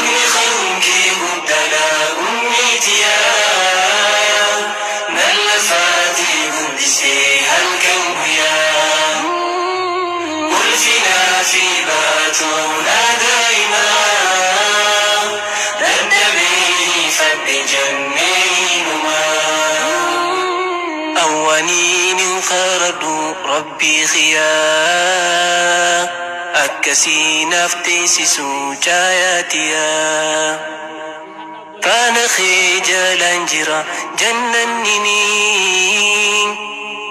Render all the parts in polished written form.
Haqni kan kee guddaadha ummiitiyaa. Nan lafaatii guddisee halkan guyyaa. Ulfinaa fi baatuudha daa'imaa. Dadhabee fadhe jennee hinumaa. Awwaaniin hin qaradhu rabbii xiyaa. Akkasii naaf teessisu caayaatiyaa. Faana kee jalaan jira jannannini.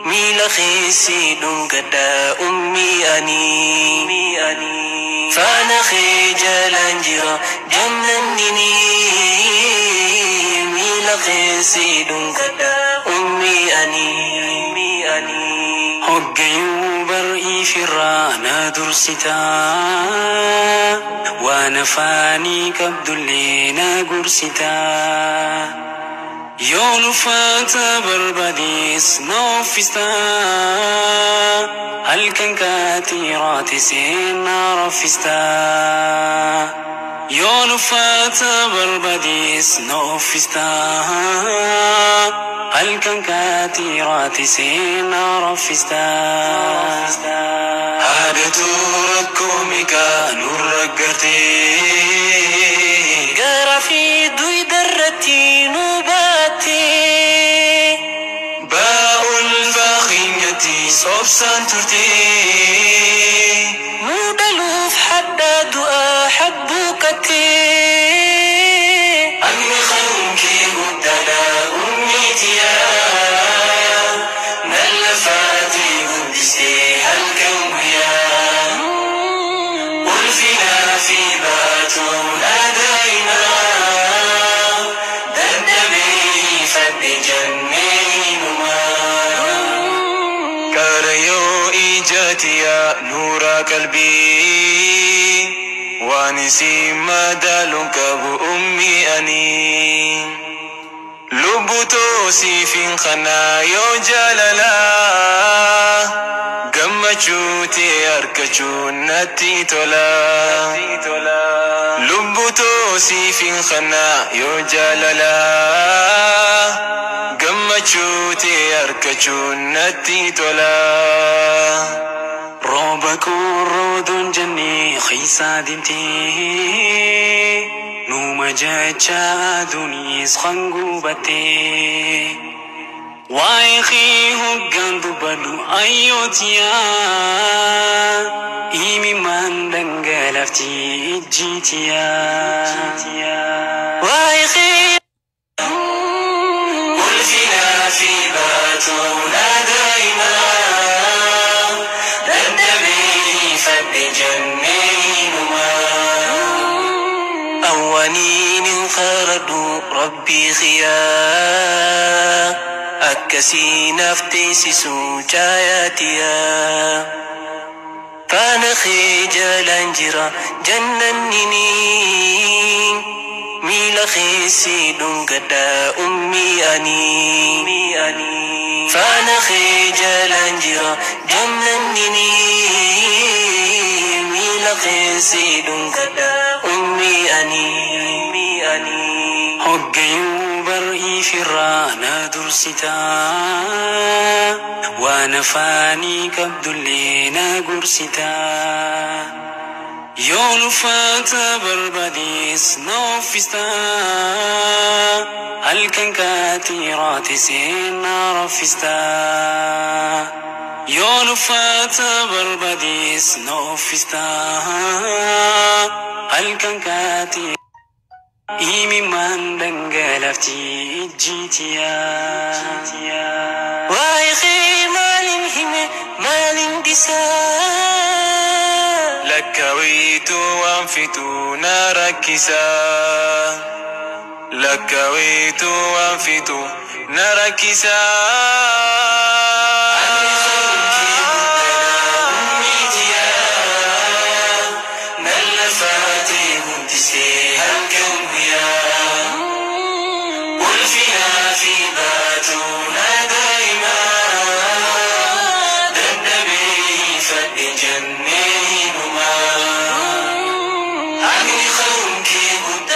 Miila keessi dhungadha ummii ani. Faana kee jalaan jira jannannini. Miila keessi dhungadha ummii ani. Hoggayyuu bar'ii firraa na dursitaa. Waan afaanii qabdullee na gorsitaa. Yoon uffata barbaades na uffistaa. Halkan kaatiraattisee na raffistaa. Yoon uffata barbaades na uffistaa. Halkan kaatiraattisee na raffistaa. Haadhatu rakkoo meeqaa nurra gartee. Garaa fi duyda irratti nu baattee. Ba'aa ulfaaxinyatti sobsaan turtee. Nu dhaluuf hadhaa du'aa habbuuqattee. Haqni kan kee guddaadha ummiitiyaa. Nan lafaatii guddisee halkan guyyaa. Ulfinaa fi baatuudha daa'imaa. Dadhabee fadhe jennee hinumaa. Qarayoo ijaatiyaa nuura qalbii. Waan isin madaaluun qabu ummii ani. Lubbutoo siifin kanaa yoo jaalalaa. Gammachuu tee argachuun natti tola. Lubbutoo siifin kanaa yoo jaalalaa. Gammachuu tee argachuun natti tola. Rooba qorrooduun jennee keessa deemtee. Numa jecha aduunis kan gubattee. Waa'ee kee hoggaan dubbadhu ayyootiyaa. Imimmaan dhangalafti ijjiitiyaa. Waa'ee kee Ulfinaa fi baatuudha daa'imaa. Dadhabee fadhe jennee hinumaa. Awwaaniin hin qaradhu rabbii xiyaa. Akkasii naaf teessisu caayaatiyaa. Faana kee jalaan jira jannannini. Miila keessi dhungadha ummii ani. Faana kee jalaan jira jannannini. Miila keessi dhungadha ummii ani. Hoggayyuu bar'ii firraa na dursitaa. Waan afaanii qabdullee na gorsitaa. Yoon uffata barbaades na uffistaa. Halkan kaatiraattisee na raffistaa. Yoon uffata barbaades na uffistaa. Halkan kaatii imimmaan dhangalafti ijjiitiyaa. Waa'ee kee maalin hime maalin dhisaa? Lakkaawwitu waan fitu na rakkisaa. Lakkaawwitu waan fitu na rakkisaa. Haqni kan kee guddaadha ummiitiyaa. Nan lafaatii guddisee halkan guyyaa. Ulfinaa fi baatuudha daa'imaa. Dadhabee fadhe jennee hinumaa. Haqni kan kee guddaadha.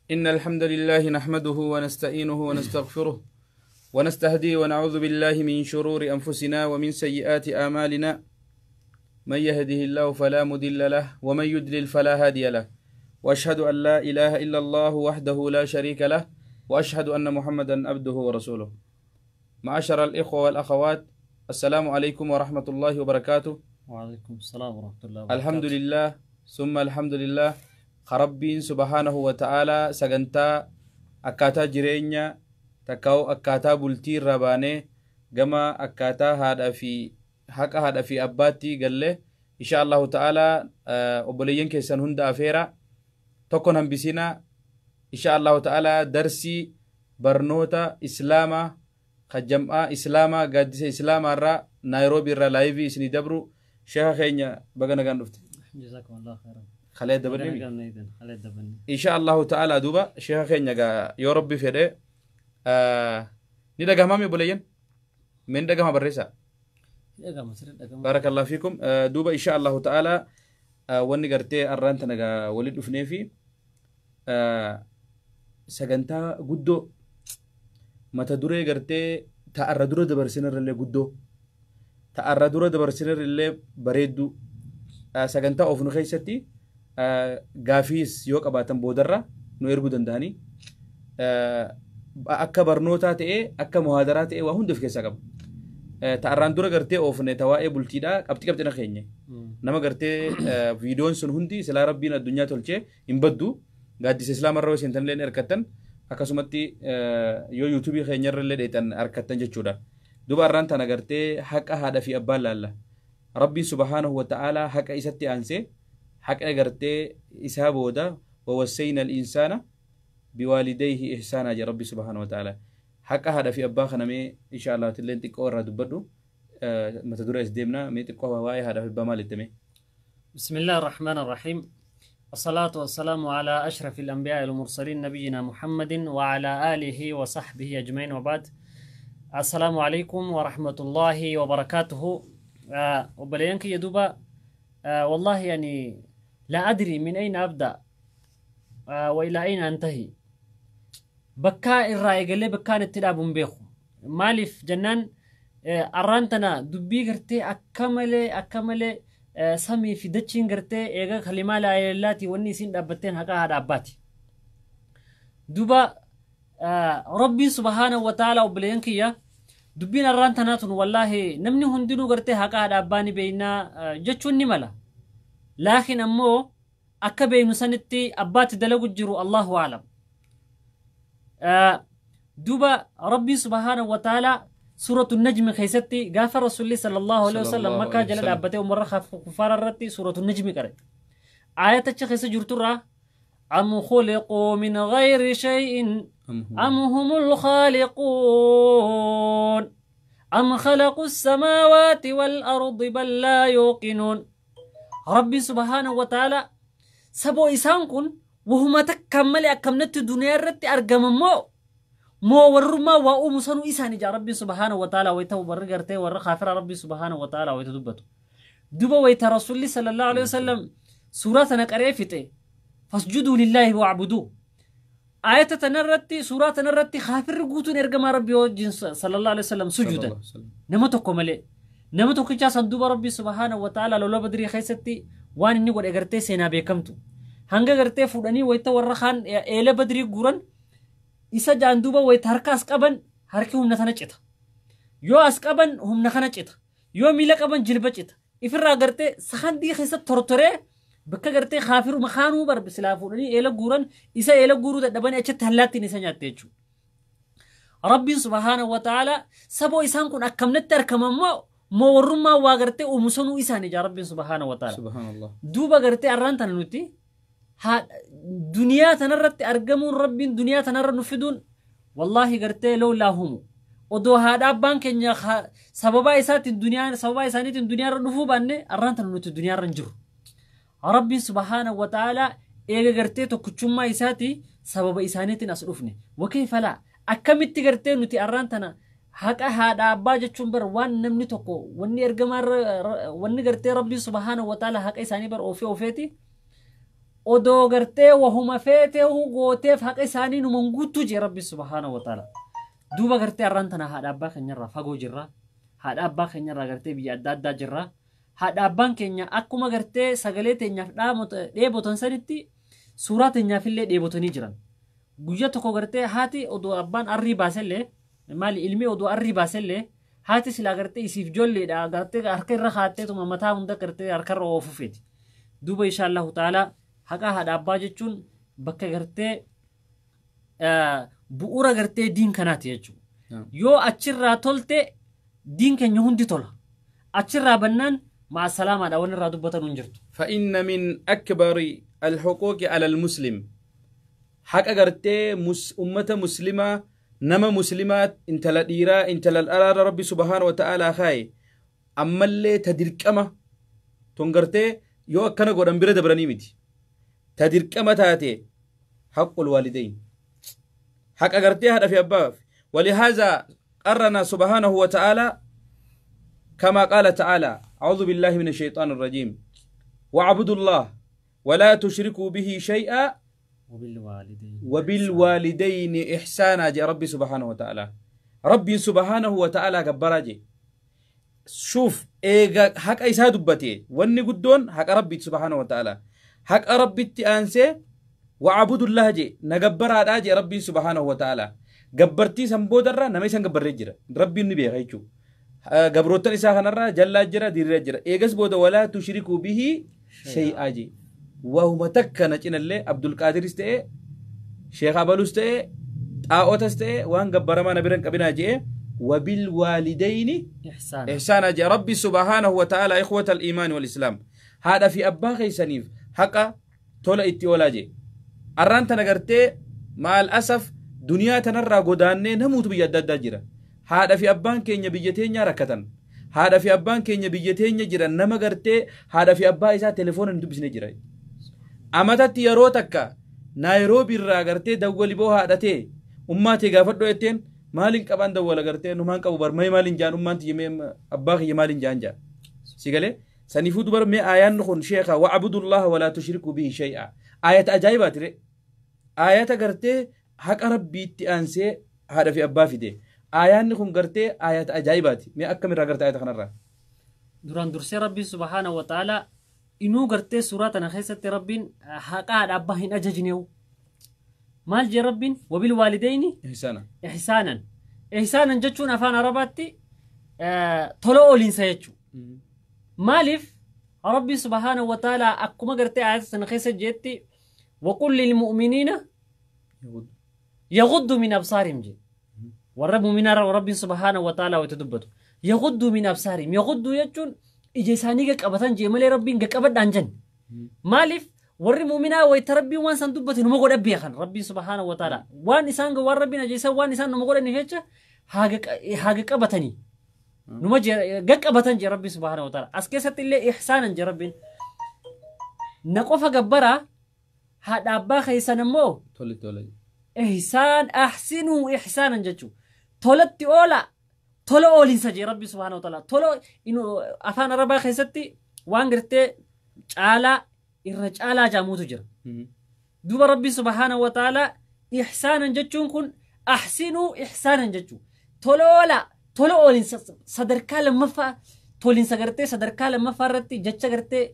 إن الحمد لله نحمده ونستعينه ونستغفره ونستهديه ونعوذ بالله من شرور أنفسنا ومن سيئات أعمالنا. من يهده الله فلا مضل له ومن يضلل فلا هادي له، وأشهد أن لا إله إلا الله وحده لا شريك له، وأشهد أن محمدا عبده ورسوله. معاشر الإخوة والأخوات، السلام عليكم ورحمة الله وبركاته. وعليكم السلام ورحمة الله وبركاته. الحمد لله ثم الحمد لله. خربين سبحانه وتعالى سجنتا أكاتا جرينيا تكاو أكاتا بلتي رباني جما أكاتا هذا في حق هذا في أباتي قال له إن شاء الله تعالى أبليين كيسان هند أفيرا تكون هم بسنا إن شاء الله تعالى درسي برنوتا إسلاما خجمع إسلاما قدس إسلاما را نيروبي را لايفي إسني دبرو شيخ خينيا بغنا غندفت. جزاكم الله خيرا. خليه دبرني إن شاء الله تعالى دوبا شيخ خينيا يا ربي فدي ني دغه مامي بولين من دغه بريسا بارك الله فيكم. دوبا إن شاء الله تعالى وني غرتي أرانت نغا ولد دفني في سغنتا غدو متى دري غرتي تأرى درو دبرسنر اللي غدو تأرى درو دبرسنر اللي بريدو سغنتا أوفنو خيستي غافيس يوك أباتن بودرة نو إرغو دنداني أكا برنوتا تي أكا مهادرات تي وهون دفكي سقب تأران درو غرتي أوفني توائي بولتيدا أبتي كبتنا خيني نما غرتي فيديون سن هندي سلا ربنا الدنيا تولشي إنبدو قادس إسلام الروس إنتن لين إركتن akkasumatti yoo yuutuubii keenyarra illee dheetan harkattan jechuudha. Duba arraan tana gartee haqa haadha fi abbaan laalla. Rabbiin subhaanahu wa ta'aalaa haqa isatti aansee haqa gartee isaa booda wawassayna al-insaana biwaalidayhi ihsaanaa jedha Rabbi subhaanahu wa ta'aalaa. Haqa haadha fi abbaa kana mee insha Allah illee xiqqoo irraa dubbadhu mata duree as deemna mee xiqqoo waa'ee haadha fi abbaa maal itti mee. بسم الله الرحمن الرحيم. الصلاة والسلام على أشرف الأنبياء والمرسلين نبينا محمد وعلى آله وصحبه أجمعين وبعد. السلام عليكم ورحمة الله وبركاته. وبلينك يا دوبا، والله يعني لا أدري من أين أبدأ وإلى أين أنتهي. بكاء الرأي قال لي بكاء التلاب بيخو مالف جنان أرانتنا دبي قرتي أكمل أكمل سامي في دتشين قرتي إيجا كلمة لا إلاتي وني سين دابتين هكا هذا أباتي دوبا. ربي سبحانه وتعالى وبلينكيا دبين الرانتناتون والله نمني هندنو قرتي هكا هذا أباني بينا جتشون نملا، لكن أمو أكبي نسنتي أباتي دلقو جرو الله أعلم. دوبا ربي سبحانه وتعالى سورة النجم خيستي غافر رسول الله صلى الله عليه وسلم مكة جلد أبته ومرة كفار الرتي سورة النجم كرت آية تشخيص جرترة أم خلقوا من غير شيء أم هم الخالقون أم خلقوا السماوات والأرض بل لا يوقنون. ربي سبحانه وتعالى سبو إسان كن وهما تكمل أكملت الدنيا الرتي أرقم مو ورما وأم سنو إساني جا ربي سبحانه وتعالى ويتو برجرته ورخافر ربي سبحانه وتعالى ويتدبته دبا ويت رسول الله صلى الله عليه وسلم سورة نقرأ فاسجدوا لله واعبدوه آية تنرتي سورة تنرتي خافر قوتون إرجما ربي وجن صلى الله عليه وسلم سجودا نمتكم ملء نمتك جا صندوق ربي سبحانه وتعالى لولا بدري خيستي وان نقول إجرتي سينا بكمتو هنجا جرتي فلاني ويت ورخان إلى بدري جورن إسا جاندوبا ويتحرك أسكابن حركة هم نتنا جت يو أسكابن هم نخنا جت يو ميلك أبن جلبة جت إفرا جرتي سخن دي خيسة ترتره بكا جرتي خافر ومخانو بر بسلافوني إلى جورن إسا إلى جورو دبن أشت هلاتي نسان جاتيجو ربي سبحانه وتعالى سبوا إسان كن أكملت تركم ما ورما واجرتي ومسنو إسان جا ربي سبحانه وتعالى سبحان الله دوبا جرتي أرانتنا نوتي ها دنيا تنرت أرجمون ربي دنيا تنر نفدون والله قرتي لولا هم ودو هذا بانك إن سببا إسات الدنيا سببا إسانيت الدنيا رنفو بانه أرانت نوت الدنيا رنجر ربي سبحانه وتعالى إيه قرتي تو كتشما إساتي سببا إسانيت أصرفني وكيف لا أكملت قرتي نوتي أرانتنا هكا هذا أبا جتشون بر وان نمني تكو وني أرجمار وني قرتي ربي سبحانه وتعالى هكا إساني بر أوفي أوفيتي Odoo gartee wahuma feetee gooteef haqa isaanii numan guutuu jee Rabbi subhaanahu wa ta'ala. Duuba gartee arraan tana haadha abbaa keenyarraa fagoo jirra. Haadha abbaa keenyarraa gartee biyya adda addaa jirra. Haadha abbaan keenya akkuma gartee sagalee teenyaaf dheebotan sanitti suuraa teenyaafillee dheebotanii jiran. Guyyaa tokko gartee haati odoo abbaan arrii baasellee maali ilmi odoo arrii baasellee haati silaa gartee isiif ijoolleedha gartee harka irra kaatteetuma mataa hunda gartee harkarra oofufeeti. Duuba insha Allahu ta'ala haqa haadha abbaa jechuun bakka gartee bu'uura gartee diin kanaati jechuudha. Yoo achirraa tolte diin keenya hundi tola. Achirraa bannaan ma'a salaamaadha waan irraa dubbatan hin jirtu. فإن من أكبر الحقوق على المسلم حق غرتي أمة مسلمة نما مسلمات انت لديرا انت للأرار ربي سبحانه وتعالى خاي أما اللي تدرك أما تنغرتي يو أكنا قرن برد برانيمتي تدرك أما تاتي حق الوالدين حق غرتي هذا في أباف. ولهذا قرنا سبحانه وتعالى كما قال تعالى أعوذ بالله من الشيطان الرجيم واعبدوا الله ولا تشركوا به شيئا وبالوالدين إحسانا جاء ربي سبحانه وتعالى. ربي سبحانه وتعالى جبراجي. شوف إيجا حق إيسا دبتي وني قدون حق ربي سبحانه وتعالى حق ربي تأنسي وعبدوا الله جي نجبر على جي ربي سبحانه وتعالى جبرتي سنبودرة نمي سنجبر رجرة ربي النبي غيتشو جبروتن إيسا خنرة جل جرة دير رجرة إيجاس بود ولا تشركوا به شيئا جي وهو متكنة إن الله عبد القادر استئ شيخ أبو استئ آوت استئ وان جبر ما نبرن كبنا جي وبالوالدين إحسانا جي ربي سبحانه وتعالى. إخوة الإيمان والإسلام هذا في أبا خيسنيف حقا تولا إتيولا جي أران تنقرتي مع الأسف دنيا تنرى قداني نموت بيدد جرا هذا في أبان كين بيجتين ركتن هذا في أبان كين بيجتين جرا نما قرتي هذا في أبا إذا تليفون ندبس نجرا أمتى تيروتك نيروبي راغرتي دولي بوها دتي أمتي غافر دويتين مالين كبان دولا غرتي نمان كبر مي مالين جان أمتي يم أباخ يمالين جان جا سيقالي سنفوت بر مي آيان نخون شيخا وعبدوا الله ولا تشركوا به شيئا آية أجايبات ري آية غرتي حق ربي تأنسي هذا في أبا فيدي آيان نخون غرتي آية أجايبات مي أكمل راغرتي آية خنرا duraan dursee Rabbi subhaanahu wa ta'ala inuu gartee suuraa tana keessatti Rabbiin haqa haadha abbaa hin ajajneewu. Maal jee Rabbiin wabil waalidayni ihsaana. Ihsaanan. Ihsaanan jechuun afaan Arabaatti tola ooliinsa jechuudha. Maaliif Rabbi subhaanahu wa ta'ala akkuma gartee ayata sana keessa jeetti waqul lilmu'miniina yaghuddu min absaarihim jee. Warra mu'minaa Rabbi subhaanahu wa ta'ala wayita dubbatu. Yaghuddu min absaarihim. Yaghuddu jechuun ija isaanii qaqqabatan jee malee Rabbiin qaqqabadhaan jenne. Maaliif warri mu'minaa wayita Rabbiin waan san dubbate numa godhan beekan Rabbiin subhaanahu wa ta'ala. Waan isaan waan Rabbiin ajeessan waan isaan numa godhaniif jecha haa qabatanii. Numa qaqqabatan jee Rabbi subhaanahu wa ta'ala. As keessatti illee ihsaanan jee Rabbiin. Na qofa gabbaraa haadha abbaa keessan immoo tole tole. Ihsaan ahsinuu ihsaanan jechuudha. Tolatti oola. Tola ooliinsa jee Rabbi subhaanahu wa ta'ala. Tola afaan Arabaa keessatti waan gartee caalaa irra caalaa jaamuutu jira. Duuba Rabbi subhaanahu wa ta'ala ihsaanan jechuun kun ahsinuu ihsaanan jechuudha. Tola oola tola ooliinsa sadarkaa lammaffaa toliinsa gartee sadarkaa lammaffaa irratti jecha gartee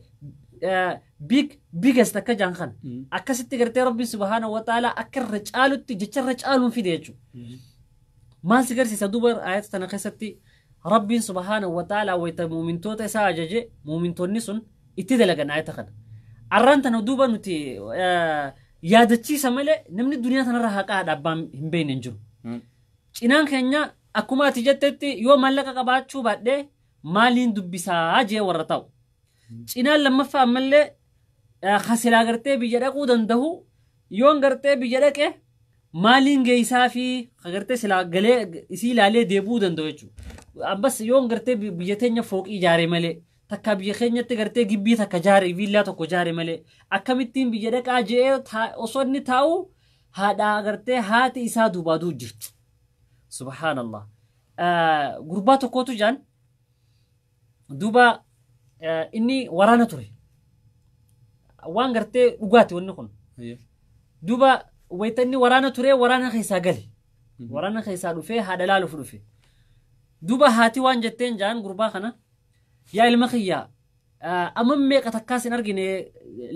biggest akka jaan kana. Akkasitti gartee Rabbi subhaanahu wa ta'ala akka irra caalutti jecha irra caaluun fide jechuudha. Maal si garsiisa duuba ayata tana keessatti Rabbiin subhaanahu wa ta'ala wayita muumintoota isaa ajaje muumintoonni sun itti dalagan ayata kana. Arraan tana duuba nuti yaadachiisa malee namni duniyaa tanarra haqa haadha abbaan hin beekne hin jiru. Cinaan keenya akkuma ati jettetti yoo maallaqa qabaachuu baadhee maaliin dubbisaa jee warra ta'u. Cinaan lammaffaa ammallee kasilaa gartee biyya dhaquu danda'u yoon gartee biyya dhaqe maaliin geessaa fi gartee silaa galee isii ilaalee deebi'uu danda'u jechuudha. Abbas yoon gartee biyya teenya fooqii ijaare malee takka biyya keenyatti gartee gibbii takka ijaare viillaa tokko ijaare malee akkamittiin biyya dhaqaa je'ee osoo inni taa'u haadha gartee haati isaa duubaaduu jirtu. Subhaanallah. Gurbaa tokkotu jaan duuba inni waraana ture. Waan gartee dhugaati wanni kun. Duuba wayita inni waraana ture waraana keessaa gale. Waraana keessaa dhufee haadha laaluuf dhufe. Duuba haati waan jetteen jaan gurbaa kana yaa ilma kiyya amma meeqa takkaas hin argine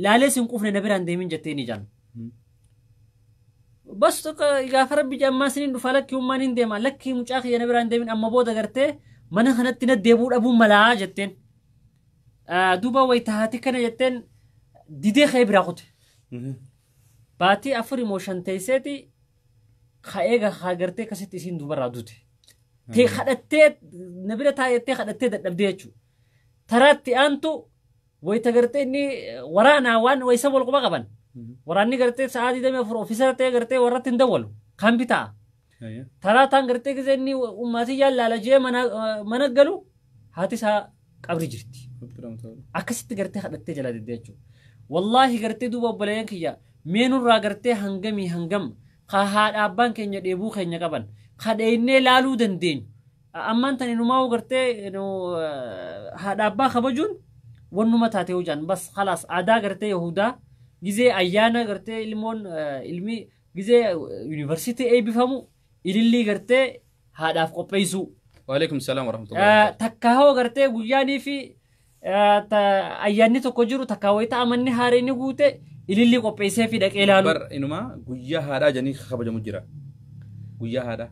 laalee sin quufne na biraan deemin jetteeni jaan. Bas tokko gaafa rabbi ammaa sinin dhufa lakkii ummaan hin deema lakkii mucaa kiyya na biraan deemin amma booda gartee mana kanatti na deebuu dhabuun malaa jetteen. Duuba wayita haati kana jetteen didee ka'ee biraa kute. Baatii 4 moo 5 teesseeti ka'ee haa gartee akkasitti isiin duubarraa duute. Tee kadhattee na bira taayettee kadhattee dadhabdee jechuudha. Taraatti aantu wayita gartee inni waraanaa waan wayisa wal quba qaban. Waraanni gartee sa'aa 24 ofiisara ta'ee gartee warratti hin dawwalu. Kan bitaa. Taraa taan gartee gisee inni ummaatii yaalaala jee mana galu haati isaa qabri jirti. Akkasitti gartee kadhattee jala diddee jechuudha. Wallaahi gartee duuba obboleeyyan kiyya meenurraa gartee hangamii hangam ka haadha abbaan keenya dheebuu keenya qaban ka dheeynee laaluu dandeenyu. Ammaan tan inumaa gartee haadha abbaa kabajuun wannuma taatee hojaan bas khalaas aadaa gartee Yahudaa gizee ayyaana gartee ilmoon ilmi gizee yuunivarsiitii eebbifamu ilillii gartee haadhaaf qopheessuu. Waalaikum salaam warahmatullahi. Takka hoo gartee guyyaanii fi ayyaanni tokko jiru takka wayita amanni haareen guute ilillii qopheessee fi dhaqee ilaalu. Bar inumaa guyyaa haadhaa jedhanii kabajamu jira. Guyyaa haadhaa.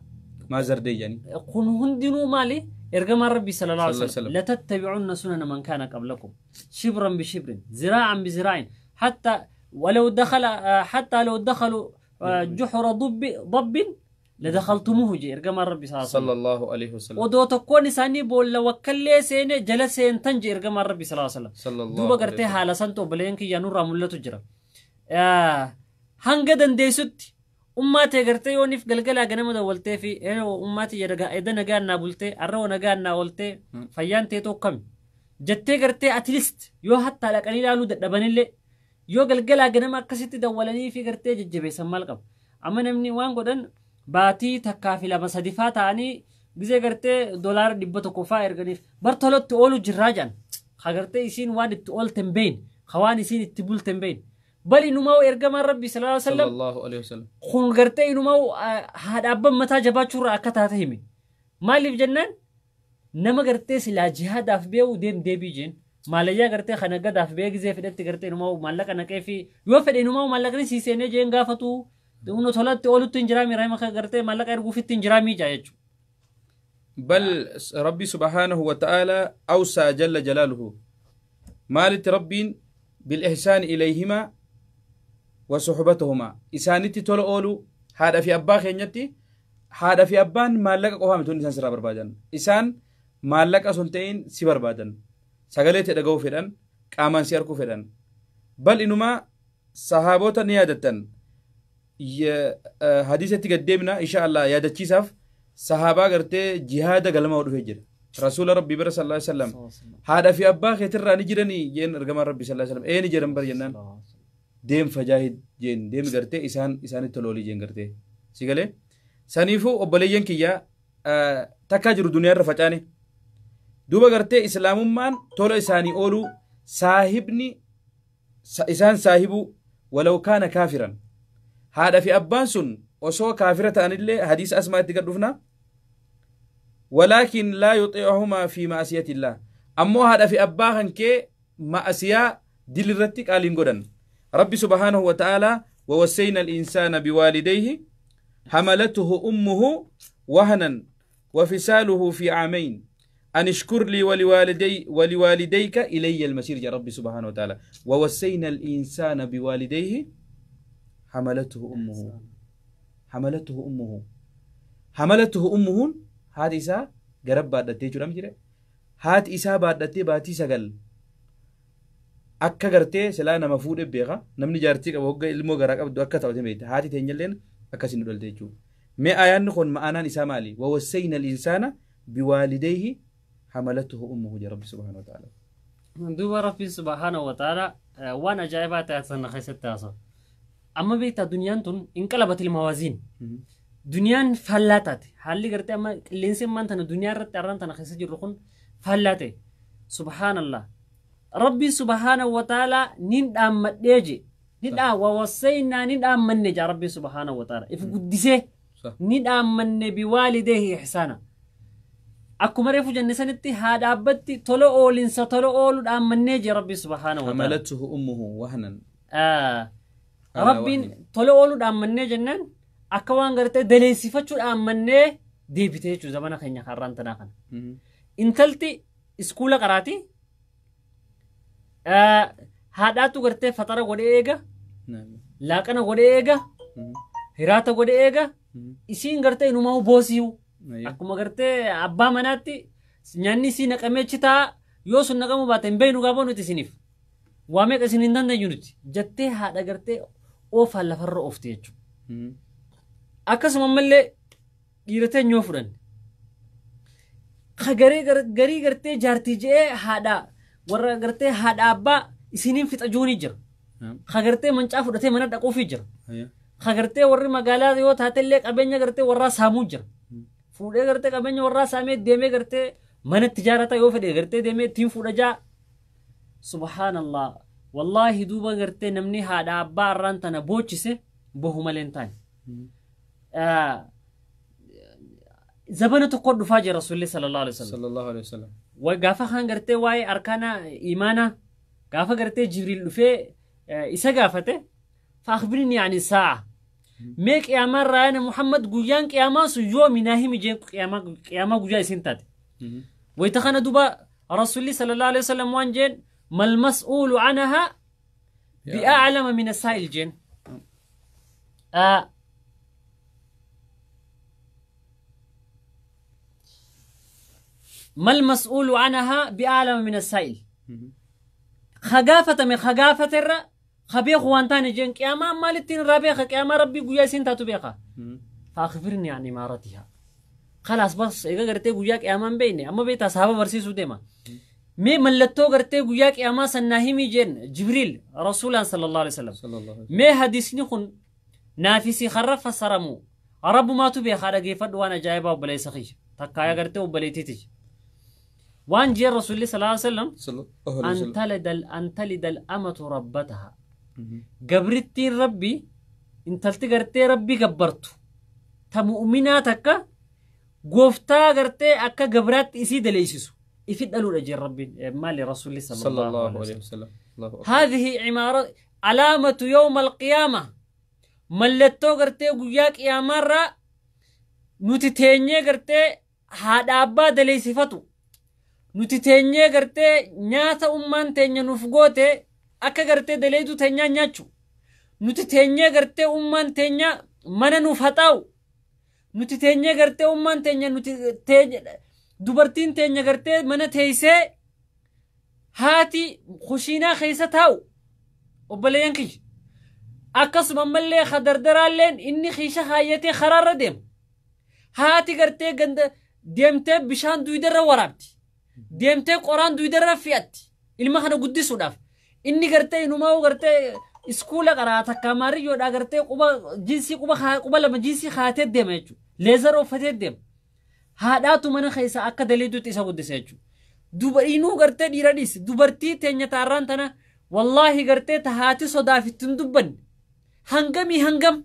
Maazar Day jedhanii. Kun hundinuu maali? Ergamaan Rabbii sallallahu alaihi wasallam latattabi'unna sunana man kaana qablakum shibran bishibrin ziraa'an biziraa'in hatta ولو دخل حتى لو دخلوا جحر ضب لدخلتموه جي ارجم الربي صلى الله عليه وسلم ودو تكون ساني بول وكل سين جلسين تنجي ارجم الربي صلى الله عليه وسلم دوبا غرتي حاله سنتو بلينك يا نور ملتو جرا hanga dandeessutti ummaatee gartee yooniif galgalaa ganama dawwaltee fi ummaati edda nagaan naa bultee arra nagaan naa ooltee fayyaan tee tokkami jettee gartee at least yoo hattaa dhaqanii ilaaluu dadhabanillee yoo galgalaa ganama akkasitti dawwalanii fi gartee jajjabeessan maal qabu. Amma namni waan godhan baatii 1 fi 2 3 faa ta'anii gizee gartee $100 faa erganiif bar tolotti oolu jirraa jedhan. Ka gartee isiin waan itti oolte hin beekne ka waan isiin itti bulte hin beekne. Bal inumaa ergamaan Rabbi sallallahu alaihi wasallam kun gartee inumaa haadha abbaan mataa jabaachuurraa akka taate hime. Maaliif jennaan nama gartee silaa jihaadaaf beeku deem deebii jeen. Maalayyaa gartee kana gadaaf bee gizee fedhetti gartee inumaa maallaqa naqee fi yoo fedhe inumaa maallaqni sii seenee jeen gaafatu humna tolatti oolutti hin jiraami rahima gartee maallaqa erguufitti hin jiraami jaa jechuudha. بل ربي سبحانه وتعالى أوصى جل جلاله مالت ربين بالإحسان إليهما وصحبتهما إسانتي تولو أولو هذا في أبا خينيتي هذا في أبان مالك قوام توني إسان سرا بربادن إسان مالك أسنتين سي بربادن سغليت دغو فدان قامان سيركو فدان بل إنما صحابوتا نيادتن حديثتي قدمنا إن شاء الله يادتشيساف صحابة قرتي جهاد قلما ودفه جرا رسول ربي بر صلى الله عليه وسلم هذا في أبا خيتر نجرني جين رقم ربي صلى الله عليه وسلم أين جرم بر جنان ديم فجاهد جين ديم قرتي إسان إسان التلولي جين قرتي سيقالي سنيفو أبليين كيا تكاجر الدنيا رفتاني دوبا قرتي إسلام مان تولو إساني أولو صاحبني إسان صاحبو ولو كان كافرا هذا في أبان سن وسو كافرة أن اللي حديث أسماء تقدفنا ولكن لا يطيعهما في معصية الله أمو هذا في أباهن كي معصية دلرتك آلين قدن ربي سبحانه وتعالى ووسينا الإنسان بوالديه حملته أمه وهنا وفصاله في عامين أن اشكر لي ولوالدي ولوالديك إلي المصير يا ربي سبحانه وتعالى ووسينا الإنسان بوالديه حملته أمه حملته أمه حملته أمه هات إسا قرب بعد جرام جرا هات إسا بعد باتي سجل أكا قرتي سلا نما فود بيغا نمني جارتي أبوك المو غرق أبدو أكا تعودين بيت هاتي تنجلين أكا سندول تيجو ما آيان نخون ما أنا إسا مالي ووسينا الإنسان بوالديه حملته أمه يا رب سبحانه وتعالى دوب ربي سبحانه وتعالى وانا جايبات أتسنى خيست تاسو أما بيت دنيا تون انقلبت الموازين دنيا فلاتت حالي قرتي أما الإنسان ما أنت دنيا رت أران تنا خيست جرخون فلاتة سبحان الله Rabbi subhaanahu wa ta'aalaa nin dhaammadhee je ni dhaa wawasaynaa ni dhaammanne jaa Rabbi subhaanahu wa ta'aalaa if guddisee ni dhaammanne biwaalideehi ihsaana. Akkuma reefu jenne sanitti haadha abbatti tola oolinsa tola oolu dhaammannee je Rabbi subhaanahu wa ta'aalaa. حملته أمه وهنا. Rabbiin tola oolu dhaammannee jennaan akka waan gartee daleessifachuu dhaammannee deebite jechuudha zamana keenya har'aan tanaa kana. Intalti iskuula qaraati. Haadhaatu gartee fatara godhee eega, laaqana godhee eega, hiraata godhee eega, isiin gartee inumaa boosiiwu. Akkuma gartee abbaa manaatti nyaanni isii naqamee achi taa'a yoo sun naqamuu baate hin beeknu gaafoo nuti isiniif. Waa meeqa isin hin dandeenyu nuti jettee haadha gartee oofaan lafarra oofte jechuudha. Akkasuma ammallee dhiira teenya yoo fudhanne garii gartee jaartii je'ee haadha warra gartee haadha abbaa isiniin fixa juunii jira. Ka gartee mancaa fudhatee mana dhaquufii jira. Ka gartee warri magaalaa yoo taatellee qabeenya gartee warraa saamuu jira. Fuudhee gartee qabeenya warraa saamee deemee gartee manatti ijaarrata yoo fedhe gartee deemee ittiin fuudha jaa. Subhaanallah. Wallaahi duuba gartee namni haadha abbaa irraan tana boochise bohu malee hin taane. Zabana tokko dhufaa jira Rasuulli sallallahu alaihi wasallam. Sallallahu alaihi wasallam. Gaafa kaan gartee waa'ee arkaana imaanaa gaafa gartee Jibriil dhufee isa gaafate faakhbirni ani saa'a. Mee qiyaamaa raayana Muhammad guyyaan qiyaamaa sun yoomi naa himi jeen qiyaamaa guyyaa isin taate. Wayita kana duuba Rasuulli sallallahu alaihi wasallam waan jeen mal mas'uulu anahaa bi'a'lama min asaa'il jeen. ما المسؤول عنها بأعلم من السائل. خجافة من خجافة الر خبيخ وانتان جن قياما مالتين ربيخ قياما ربي قويا سنتا تبيخا فأخبرني عن إمارتها. خلاص بس إذا قرتي قويا قياما بيني أما بيت أصحاب برسي سودما مي ملتو قرتي قويا قياما سناهمي جن جبريل رسول صلى الله عليه وسلم مي حديثني خن نافسي خرف سرمو رب ما تبيخ على جيفد وانا جايبه وبلي سخيش تكايا قرتي وبليتيتي وان جاء الرسول صلى الله عليه وسلم أن تلد الأمة ربتها. قبرتي ربي إن تلتقرتي ربي قبرتو تمؤمناتك قفتا قرتي أكا قبرات إسيد ليسسو إفيد ألو الأجير ربي مالي رسول صلى الله عليه وسلم. هذه عمارة علامة يوم القيامة ملتو قرتي قياك يا مرة نتتيني قرتي هذا أبا دليسفتو nuti teenyee gartee nyaata ummaan teenya nuuf goote akka gartee daleedu teenyaa nyaachu. Nuti teenyee gartee ummaan teenya mana nuuf haxaa'u. Nuti teenyee gartee ummaan teenya nuti dubartiin teenya gartee mana teessee haati kushiinaa keessa taa'u obboleeyyan kiyya. Akkasuma ammallee hadardaraalleen inni kiisha haayyatee karaarra deema. Haati gartee ganda deemtee bishaan duydarra waraabdi. Deemtee qoraan duydarra fe'atti ilma kana guddisuudhaaf inni gartee inumaa gartee iskuula qaraa takka maariyyoodhaa gartee quba jinsii quba lama jinsii haatee deema jechuudha. Leezara uffatee deema. Haadhaatu mana keessa akka daleeduutti isa guddisa jechuudha. Dubarinuu gartee dhiira dhiisi dubartii teenya taarraan tana wallaahi gartee ta haati sodaaf ittiin dubbanne hangamii hangam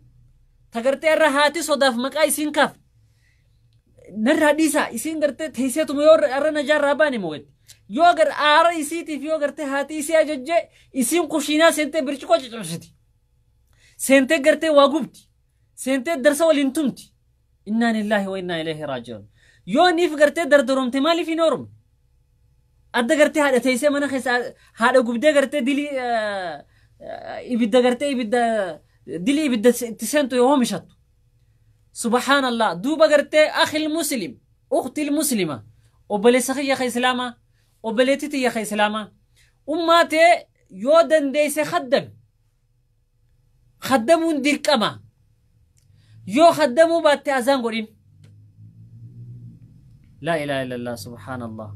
ta gartee irra haati sodaaf maqaa isiin kaaf. Narraa dhiisaa isiin gartee teesseetuma yoo irra najaarraa baane moo'etti. Yoo gar aara isiitiif yoo gartee haati isii ajajjee isiin kushiinaa seentee birciqoo caccabsiti. Seentee gartee waa gubdi. Seentee darsa waliin tumti. Innaa lillaahi wa innaa ilayhi raaji'uun. Yoo niif gartee dardaromte maaliif hin oromne? Adda gartee haadha teessee mana keessa haadha gubdee gartee dilii ibidda gartee ibidda dilii ibidda itti seentu yoo oomishattu. سبحان الله دوبا قرتي أخي المسلم أختي المسلمة وبلي يا خي سلامة وبليتي يا خي سلامة أماتي يودن ديس خدم خدمون دير كما يو خدموا باتي أزان قرين لا إله إلا الله سبحان الله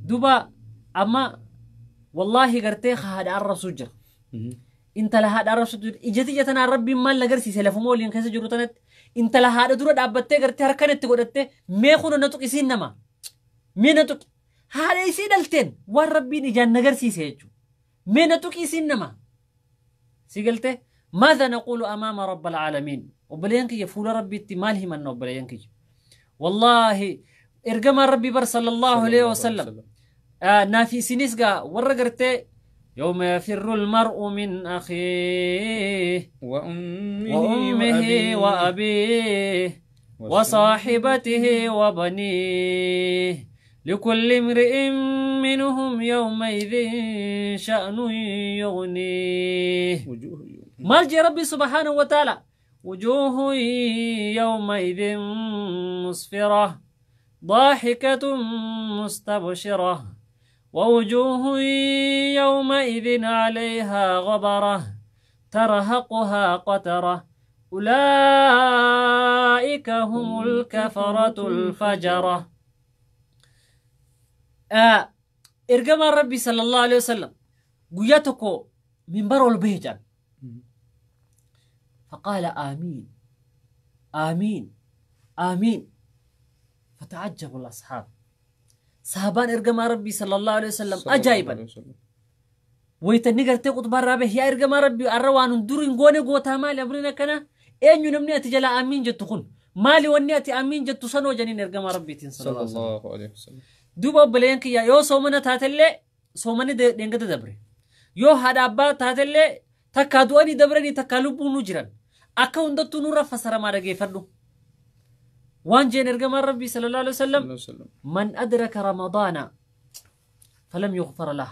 دوبا أما والله قرتي هذا الرسول جر انت لها الرسول إجتي جتنا ربي ما لقرسي سلفمولين كيس جروتنت intala haadha dura dhaabbattee gartee harkaan itti godhattee mee kun na tuqi isiin nama mee na tuqi Haadha isii dhalteen waan Rabbiin ijaan nagarsiise jechuudha. Mee na tuqi isiin nama. Si galte maadha naquulu amaama rabbal caalamiin. Obboleeyyan kiyya fuula Rabbiitti maal himanna obboleeyyan kiyya. Wallaahi ergamaan Rabbii bar sallallahu alaihi wasallam. Naafi isinis gaa warra gartee يوم يفر المرء من أخيه وأمه وأبيه وصاحبته وبنيه لكل امرئ منهم يومئذ شأن يغنيه. مالجي ربي سبحانه وتعالى وجوه يومئذ مسفرة ضاحكة مستبشرة ووجوه يومئذ عليها غبرة ترهقها قترة أولئك هم الكفرة الفجرة. إرجما ربي صلى الله عليه وسلم قياتكو من برو البيجان فقال آمين آمين آمين. فتعجب الأصحاب. صحابان إرجما ربي صلى الله عليه وسلم أجايبا ويتنقر تقط برا به يا إرجما ربي أروان درين قوني قوتها مالي أمرنا كنا أين ينمني أتجلا آمين جتخون مالي ونياتي آمين جت سنو جنين إرجما ربي صلى الله عليه وسلم. دوبا بلينك يا يو سومنا تاتلي سومني دينك دبري يو هذا أبا تاتلي تكادواني دبرني تكالوبو نجران أكون دتو نورا فسر ما رجع فردو. وان جين إرجما ربي صلى الله عليه وسلم من أدرك رمضان فلم يغفر له.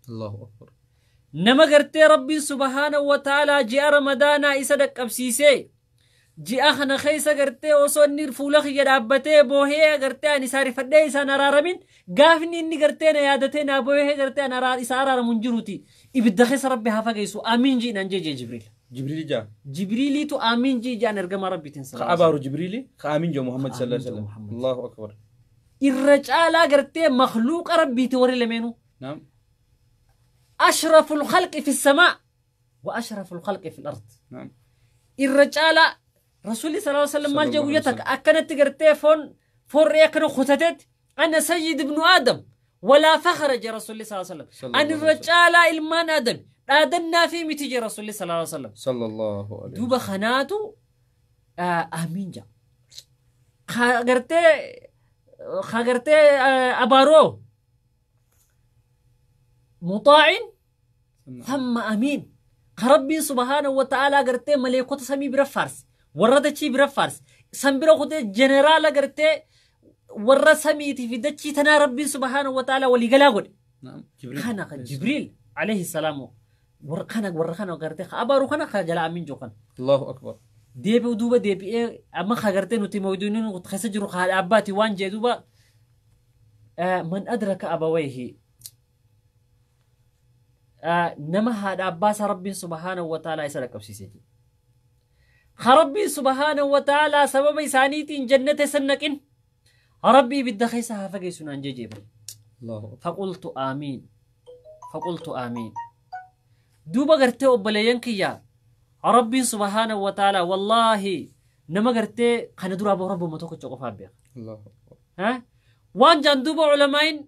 الله أكبر. نما قرتي ربي سبحانه وتعالى جاء رمضان إسدك أبسيسي جاء خنا خيسة قرتي وصل فولخ يدابته بوهي قرتي أني ساري فدي إسان رارمين قافني إني قرتي نيادتي نابوهي قرتي أنا رار إسارة منجروتي إبدا خيس ربي هفقيسو آمين جي ننجي جي جبريل. جبريل جاء جبريلي تو آمين جي جاء نرجم ربي تنسى خبر جبريلي خامين جو محمد صلى الله عليه وسلم. الله أكبر. الرجال قرتي مخلوق ربي توري لمنه. نعم. أشرف الخلق في السماء وأشرف الخلق في الأرض. نعم. الرجال رسول الله صلى الله عليه وسلم مال جويتك أكنت قرتي فون فور يكنو خطتت أنا سيد ابن آدم ولا فخر جي رسول الله صلى الله عليه وسلم. أن الرجال إلمان آدم آدمنا في متيجي رسول الله صلى الله عليه وسلم. صلى الله عليه وسلم. دوبا خناتو آمين جا خاغرتي أبارو مطاع ثم أمين. ربي سبحانه وتعالى قرتي ملائكة سمي برفارس وردتشي برفارس سمبرو خدي جنرال قرتي ورا سميتي في دتشي تنا ربي سبحانه وتعالى ولي قلاقل. نعم. جبريل خنق جبريل عليه السلام ورخنا ورخنا قرتي أبارو خنا خجل أمين جوخن. الله أكبر. ديبي ودوبا ديبي إيه أما خجرتين وتمودونين وتخسجروا خال أباتي وان جدوبا من أدرك أبويه نما هذا أباس ربي سبحانه وتعالى يسألك أبسيسي ربي سبحانه وتعالى سبب إسانيتين جنة سنكين ربي بالدخيسها فقيسنا جيجيبا. الله. فقلت آمين فقلت آمين. دوبا قرتي أبلينك يا ربي سبحانه وتعالى والله نما قرتي خنا دور أبو ربو متوقع تشوف أبيك. الله أكبر. ها وان جان دوبا علماء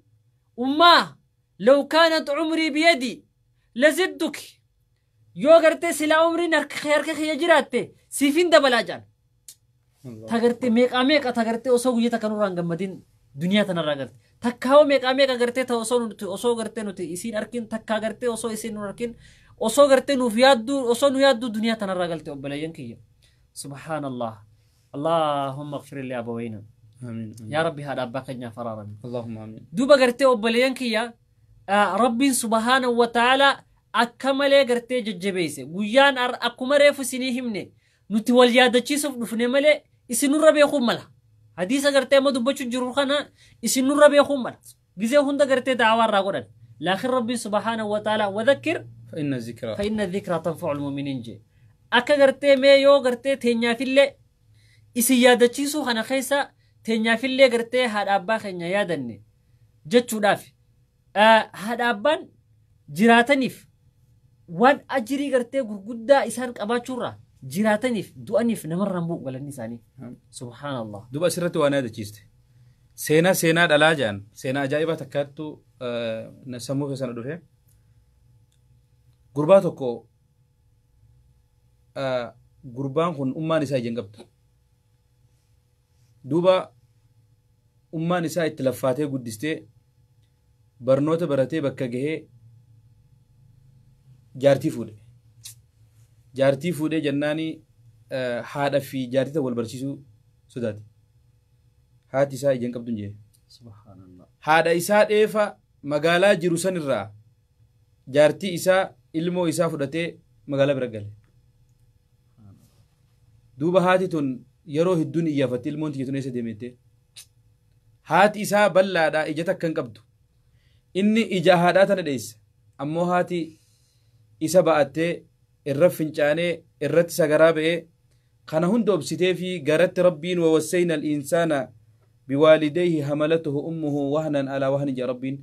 أمه لو كانت عمري بيدي لزدك يو قرتي سلا عمري نرك خيرك خيجراتي سيفين دبلا جان. تقرتي ميك أميك تقرتي أسوق يتكنور عن جمدين دنيا تنرى قرتي تكاو ميك أميك قرتي تأسو قرتي نتي إسين أركين تكا قرتي أسو إسين أركين أسو قرتي نفيادو أسو نيادو دنيا تنرى قرتي أبلا ينكي. سبحان الله. اللهم اغفر لي أبوينا. آمين. يا ربي هذا أباكنا فرارا. اللهم آمين. دوبا قرتي أبلا ينكي ربي سبحانه وتعالى أكمل قرتي ججبيسه ويان أكمل رفسينيهمني نتوليادتشي نفني ملي إسنور ربي يخوم ملا حديث قرتي ما دبتش جروخنا إسنور ربي يخوم ملا جزء هند قرتي دعوة راقرن لآخر ربي سبحانه وتعالى وذكر فإن الذكرى تنفع المؤمنين جي أكا قرتي ميو قرتي تنيا في اللي إسيادتشي سوخنا خيسا تنيا في اللي قرتي هاد أبا خنيا يادني جتشو دافي هاد أبان جراتنيف وان أجري قرتي غرغدا إسان قباتشورا جراتنيف دوانيف نمر رمبو ولا نساني. سبحان الله. دوبا سرت وانا هذا تشيست Seenaa seenaa dhalaa jedhan seenaa ajaa'ibaa takkaattu sammuu keessana dhufe. Gurbaa tokko, gurbaan kun ummaan isaa ija hin qabdu. Duuba ummaan isaa itti laffaatee guddistee, barnoota baratee bakka gahee jaartii fuudhe. Jaartii fuudhee jennaani haadha fi jaartii wal barsiisuu sodaate. Haati isaa ija hin qabdu hin jee. Subhaanallah. Haadha isaa dheefa magaalaa jiru sanirraa jaartii isaa, ilmoo isaa fudhatee magaalaa bira gale. Duuba haati tun yeroo hedduun iyyaafatti, ilmoon tiyya tun eessa deemette. Haati isaa bal'aadhaa, ija takka hin qabdu. Inni ija haadhaa tana dheessa. Ammoo haati isa ba'attee, irra fincaanee, irratti sagaraa ba'ee, kana hunda obsitee fi garatti Rabbiin ووصينا الإنسان بوالديه حملته أمه وهنا على وهن jaa. Rabbiin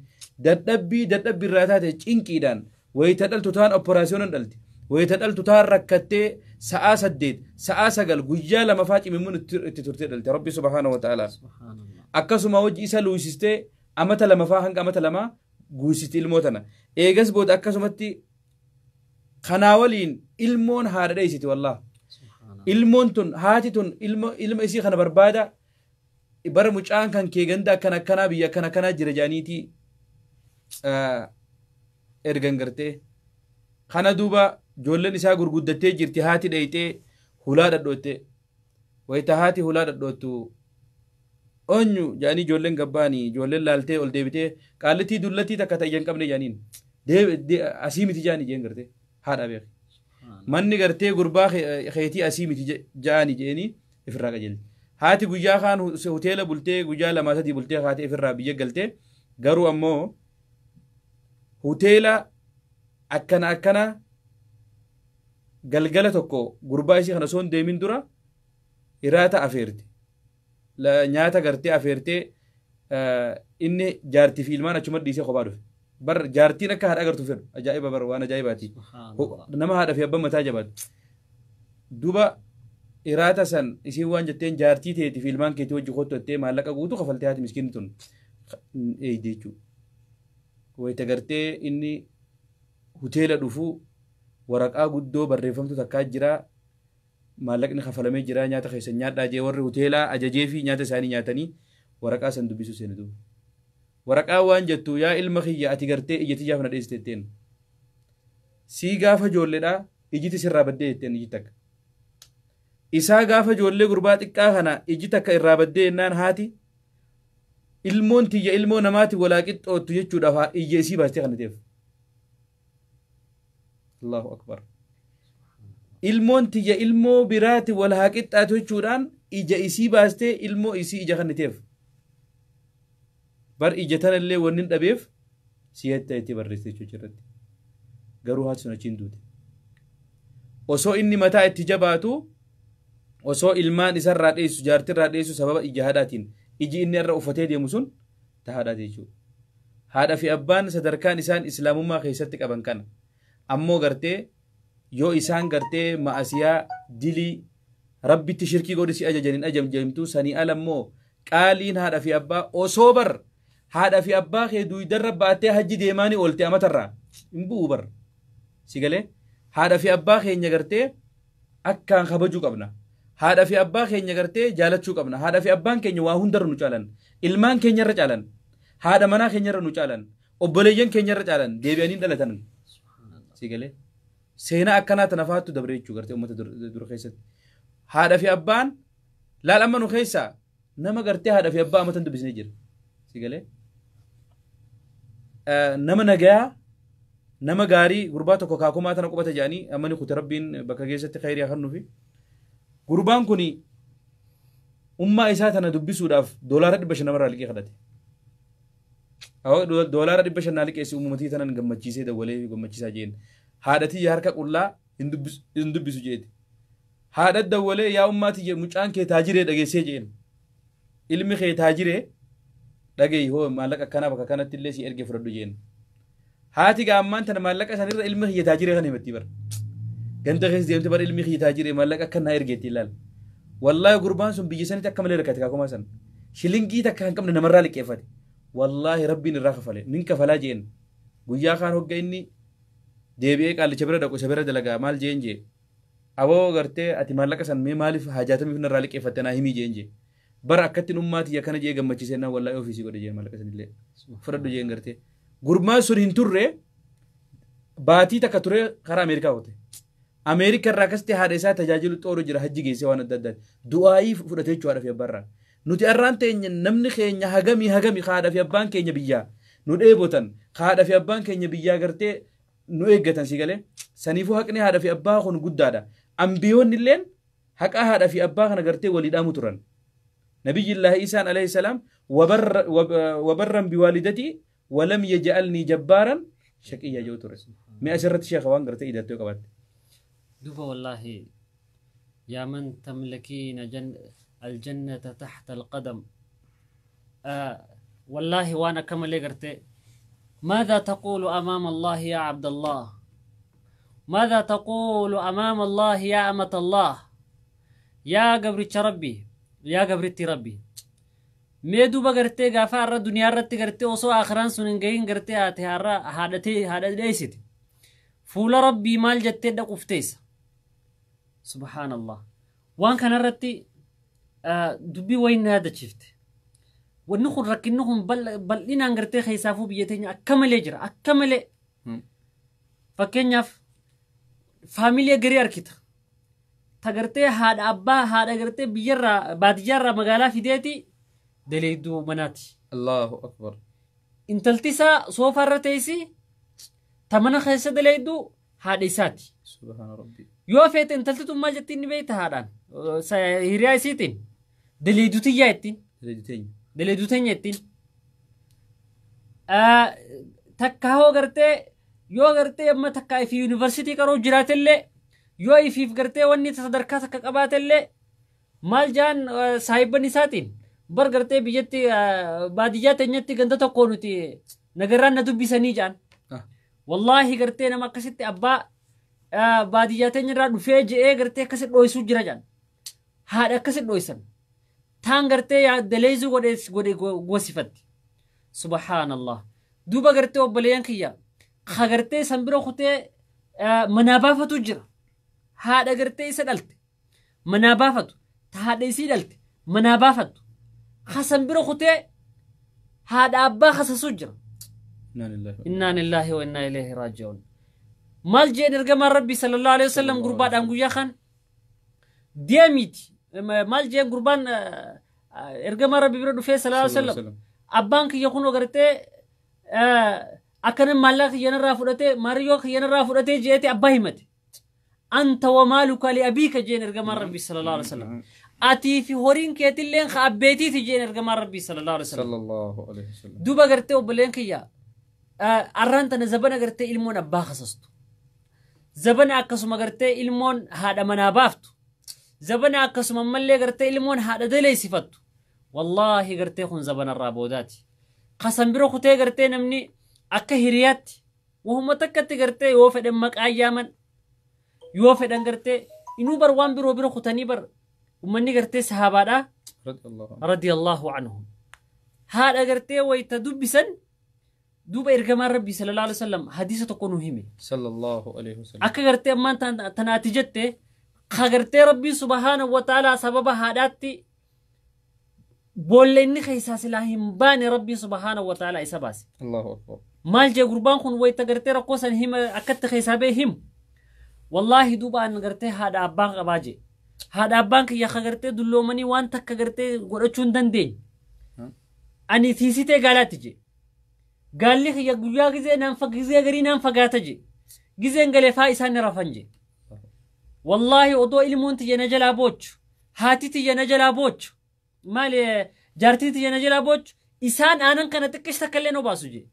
dadhabbii dadhabbii irraa taate cinqiidhaan wayita dhaltu taan operaasiyoonan dhalti, wayita dhaltu taan rakkattee sa'aa 8, sa'aa 9, guyyaa 2 faa cimimmuun itti turtee dhalte Rabbi سبحانه وتعالى. Subhaanallah. Akkasuma hojii isa luusistee amata 2 faa, hanga amata 2 guusisti ilmoo tana. Eegas booda akkasumatti kanaa waliin ilmoon haadha dheessiti wallah. Subhaanallah. Ilmoon tun, haati tun ilma isii kana barbaada, bara mucaan kan kee ganda akkana akkanaa, biyya akkana akkanaa jira jaaniitii ergan gartee kana. Duuba ijoolleen isaa gurguddattee jirti. Haati dheeyxee hulaa dhadhootte. Wayita haati hulaa dhadhoottu, "Eenyu?" jaanii ijoolleen gabbaanii. Ijoolleen laaltee ol deebitee, "Qaallittii dullattii takka ta'e hin qabne" jaaniin. "Asii miti" jaanii jeen gartee haadha beek. Manni gartee gurbaa keetii asii miti ja'anii jeeni ifirraa qajeelti. Haati guyyaa kaan hoteela bultee, guyyaa 2, 3 bultee haati ifirraa biyya galtee, garuu ammoo hoteela akkana akkana galgala tokko gurbaa isii kana osoo hin deemin dura hiraata afeerti. Nyaata gartee afeertee, inni jaartii fi ilmaan achuma dhiisee kophaa dhufe. Bar jaartiin akka haadha agartu fedhu, ajaa'iba bar, waan ajaa'ibaati. Subhaanallah. Nama haadha fi abbaan mataa jabaatu. Duba hiraata san isiin waan jetteen, jaartii teetii fi ilmaan keetii wajji kottu jettee maallaqa guutuu kafaltee, haati miskiinni tun eeyde jechuudha. Wayita gartee inni hoteela dhufuu, waraqaa guddoo barreeffamtu takkaa jira. Maallaqni kafalamee jira, nyaata keessan nyaadhaa jee warri hoteelaa ajajee fi nyaata isaanii nyaatanii waraqaa san dubbisuu seenu duuba. Waraqaa waan jettu, "Yaa ilma kiyya, ati gartee ijji tiyyaaf na dheessite" jetteen. "Sii gaafa ijoolleedhaa ijiti sirraa baddee" jetteen iji takka. Isaa gaafa ijoollee gurbaa xiqqaa kana iji takka irraa baddee jennaan, haati ilmoon tiyya ilmoo namaati walaa qixxoottu jechuudhaaf iyya isii baastee kana ta'eef. الله أكبر. Ilmoon tiyya ilmoo biraati wal haa qixxaatu jechuudhaan ija isii baastee ilmoo isii ija kana ta'eef. Bar ija tanallee wanni hin dhabeef si'atta itti barreessite jechuudha irratti. Garuu haati sun achiin duute. Osoo inni mataa itti jabaatu, osoo ilmaan isarraa dheessu, jaartirraa dheessu, sababa ija haadhaatiin, iji inni irra uffatee deemu sun ta haadhaati jechuudha. Haadha fi abbaan sadarkaan isaan islaamummaa keessatti qaban kana. Ammoo gartee yoo isaan gartee ma'asiyaa, dilii, Rabbitti shirkii godhi si ajajaniin ajajamtu, sanii ala immoo qaaliin haadha fi abbaa, osoo bar haadha fi abbaa kee duudarra baattee hajji deemaanii oolte amatarraa hin bu'u bar. Si galee, haadha fi abbaa keenya gartee akkaan kabajuu qabna. Haadha fi abbaa keenya gartee jaalachuu qabna. Haadha fi abbaan keenya waa hundarra nu caalan. Ilmaan keenyarra caalan. Haadha manaa keenyarra nu caalan. Obboleeyyan keenyarra caalan. Deebi'anii dhalatan. Si galee, seenaa akkanaa tana faattu dabre jechuu gartee uummata dura keessatti. Haadha fi abbaan laal, amma nu keessaa nama gartee haadha fi abbaa amatan dubbisnee jira. Si galee, nama nagayaa, nama gaarii, gurbaa tokko kaakumaa tana qubata jedhanii ammani kute. Rabbiin bakka keessatti khayrii haa kennuufi. Gurbaan kuni ummaa isaa tana dubbisuudhaaf $500 namarraa liqii kadhate. $500 naa liqeessi, uummatii tanan gammachiisee dawwalee gammachiisaa jeen. Haadha tiyya harka qullaa hin dubbisu jeeti. Haadha dawwalee, "Yaa ummaa tiyya, mucaan kee taajiree dhageessee" jeen. "Ilmi kee taajiree dhagayi, hoo maallaqa akkanaa bakka kanatti illee si ergee fudhadhu" jeen. Haati gaammaan tana maallaqa sanirra ilmi kiyya taajiree kana himatti bara. Ganda keessa deemte, bara ilmi kiyya taajiree maallaqa akkan naa ergeetti ilaal. Wallaahi gurbaan sun biyya sanitti akka malee rakkate kaakumaa san. Shilingii takka hin qabne namarraa liqeeffate. Wallaahi rabbiin irraa kafale. Nin kafalaa jeen. Guyyaa kaan hogga inni deebi'ee qaallicha bira dhaqu isa bira dalagaa maal jeen jee. Aboo gartee ati maallaqa san mee maaliif haajaatamiif narraa liqeeffatte naa himii jeen jee. Bara akkattiin ummaatii akkana jee gammachiisee naa wallaahi ofiisii godhe jeen maallaqa sanillee. Fudhadhu jeen gartee. Gurbaan sun hin turre baatii takka ture karaa Ameerikaa qote. Ameerikaa irraa akkasitti haadha isaa tajaajilu xooru jira hajji geessee waan adda addaati. Du'aayii fudhatee jechuudha haadha fi abbaarraa. Nuti har'aan teenya namni keenya hagamii hagamii haadha fi abbaan keenya biyyaa nu dheebotan haadha fi abbaan keenya biyyaa gartee nu eeggatan si galee saniifuu haqni haadha fi abbaa kun guddaadha. Ambiyoonni illeen haqa haadha fi abbaa kana gartee walii dhaamu turan. Nabiyyillaahi Isaan alayhi salaam wabarran biwaalidatii walam yaj'alnii jabbaaran shaqiyya jedhu ture. Mi'a asirratti sheekha waan gartee idattoo qabaatte. Duba wallaahi yaa man tamlikiina aljannata taxta alqadam. Wallaahi waan akka malee gartee ماذا تقول أمام الله يا عبد الله؟ ماذا تقول أمام الله يا أمة الله؟ يا قبرت ربي يا قبرت ربي mee duuba gartee gaafa har'a duniyaa irratti gartee osoo akiraan sun hin gahin gartee ati har'a haadhatee haadha dheessite fuula rabbii maal jettee dhaquuf teessa subhaanallah waan kanarratti dubbii wayin na yaadachiifte wanni kun rakkinni kun bal'inaan gartee keessaafuu biyya teenya akka malee jira akka malee fakkeenyaaf faamilee garii argita ta gartee haadha abbaa haadha gartee biyyarraa baadiyyaarraa magaalaa fideeti daleedduu manaati. Allahu akbar. Intalti isaa soofaarra teessi ta mana keessa daleedduu haadha isaati. Subhaana rabbi. Yoo feete intalti tun maal jettiin ni beekta haadhaan hiriyaa isiitiin daleedduu tiyyaa ittiin. Daleedduu teenya. Daleedduu teenya ittiin. Takka hoo gartee yoo gartee amma takka ifi yuunivarsiitii qaroo jiraatellee yoo ifiif gartee wanni sadarkaa takka qabaatellee maal jaan saahibban isaatiin bar gartee biyyatti baadiyyaa teenyatti ganda tokko nuti nagarraan na dubbisanii jaan. Wallaahi gartee nama akkasitti abbaa baadiyyaa teenya irraa dhufee je'ee gartee akkasitti dho'isuu jira jaan. Haadha akkasitti dho'isan. Taan gartee daleessuu godhe gosifatti. Subhaanallah. Duuba gartee obboleeyyan kiyya. Ka gartee san bira kutee manaa baafatu jira. Haadha gartee isa dhalte. Manaa baafatu. Ta haadha isii dhalte. Manaa baafatu. Hasan bira kutee haadha abbaa hasasuu jira. Innaa lillahi wa innaa ilayhi raaji'uun. Maal jeen ergamaan rabbii sallallahu alaihi wasallam gurbaadhaan guyyaa kan deemiiti. Maal jeen gurbaan ergamaan rabbii bira dhufee sallallahu alaihi wasallam abbaan kiyya kunoo gartee akkana maallaqa kiyyanarraa fudhatee maariyyoo kiyyanarraa fudhatee jeete abbaa himate. Anta wa maaluka li abiika jeen ergamaan rabbii sallallahu alaihi wasallam. Atii fi horiin keetilleen ka abbeetiiti jeen ergamaan rabbii sallallahu alaihi wasallam. Duuba gartee obboleen kiyya arraan tana zabana gartee ilmoon abbaa kasastu. Zabana akkasuma gartee ilmoon haadha manaa baaftu. Zabana akkasuma ammallee gartee ilmoon haadha daleessifattu. Wallaahi gartee kun zabanarraa boodaati. Qasan bira kutee gartee namni akka hiriyaatti wahuma takkatti gartee yoo fedhan maqaa yaaman yoo fedhan gartee inuu bar waan biroo bira kutanii bar ummanni gartee sahaabaadha radiyallahu anhum. Haadha gartee wayita dubbisan duuba ergamaan rabbii sallallahu alaihi wasallam hadiisa tokko nu hime. Sallallahu alaihi wasallam. Akka gartee ammaan tanaati jette ka gartee rabbii subhaanahu wa ta'ala sababa haadhaatti boolla inni keessaa silaa hin baane rabbii subhaanahu wa ta'ala isa baase. Allahu akbar. Maal jee gurbaan kun wayita gartee rakkoo san hima akkatti keessaa ba'e himu. Wallaahi duuba an gartee haadha abbaan qabaa jee. Haadha abbaan kiyya ka gartee dulloomanii waan takka gartee godhachuu hin dandeenye. Ani tiisitee gaalaatti jee. Gaalli kiyya guyyaa gizee naan gizee garii naan fagaata jee. Gizeen galee faa isaan ni rafan jee. Wallaahi odoo ilmoon tiyya na jalaa boochu. Haati tiyya na jalaa boochu. Maali jaartiin tiyya na jalaa boochu. Isaan aanan kana xiqqeessa takka illee nu baasu jee.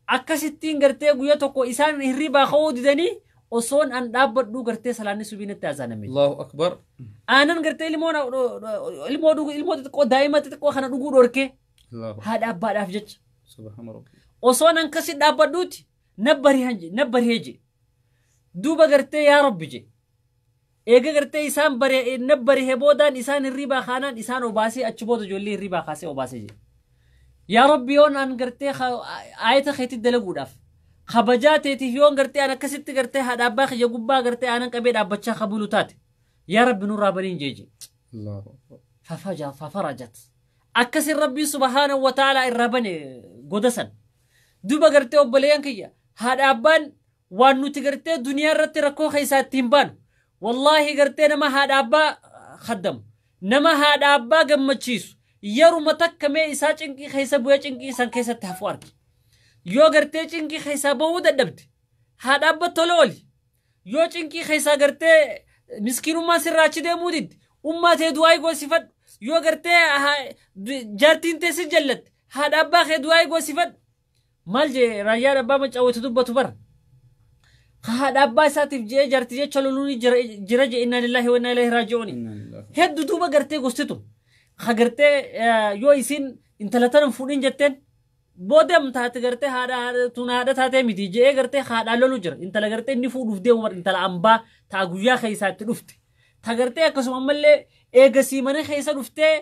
Akkasittiin gartee guyyaa tokko isaan hirribaa ka'uu didanii osoon an dhaabbadhu gartee salaanni subiinatti haasa'ame. Allahu akbar. Aanan gartee ilmoo xixiqqoo daa'ima xixiqqoo kana dhuguu dhorkee haadha abbaadhaaf jecha. Subhaana rabbi. Osoon an kasi dhaabbadhuuti na barihee je. Duuba gartee yaa rabbi je. Eega gartee isaan bare na barihee boodaan isaan hirribaa kaanaan isaan obaasee achi booda ijoollee hirribaa kaasee obaasee jira. Yaa Rabbi yoon an gartee aayata keetti dalaguudhaaf kabajaa teetiif yoon gartee an akkasitti gartee haadha abbaa kiyya gubbaa gartee aanan qabee dhaabbachaa kabulu taate yaa Rabbi nurraa baniin jeeje. Allahu akbar. Fafaja fafarajat. Akkasin Rabbiin subhaanahu wa ta'ala irraa bane goda san. Duuba gartee obboleeyyan kiyya haadha abbaan waan nuti gartee duniyaa irratti rakkoo keessaa ittiin baanu. Wallaahi gartee nama haadha abbaa khaddamu nama haadha abbaa gammachiisu yeruma takka mee isaa cinqii keessa bu'ee cinqii san keessatti hafu arge. Yoo gartee cinqii keessaa bahuu dadhabde haadha abbaa tola ooli. Yoo cinqii keessaa gartee miskiinummaan sirraa achi deemuu didde ummaa tee du'aa goosifadhu. Yoo gartee jaartiin tee si jallatte haadha abbaa kee du'aa goosifadhu. Maal jee raayyaan abbaa macaawwatu dubbatu bara. Haadha abbaa isaatiif jee jaartii jecha loluun jira jee innaa lillaahi wa innaa ilaihi raaji'uun. Inna lillahi. Hedduu duuba gartee gostitu. Ha gartee yoo isin intala tana fuudhin jetteen boodam taate gartee haadha tun haadha taatee miti jee gartee haadhaan lolu jira. Intala gartee inni fuudhuuf deemu bara intala ambaa ta'a guyyaa keessaatti dhufte. Ta gartee akkasuma ammallee eegasii mana keessa dhuftee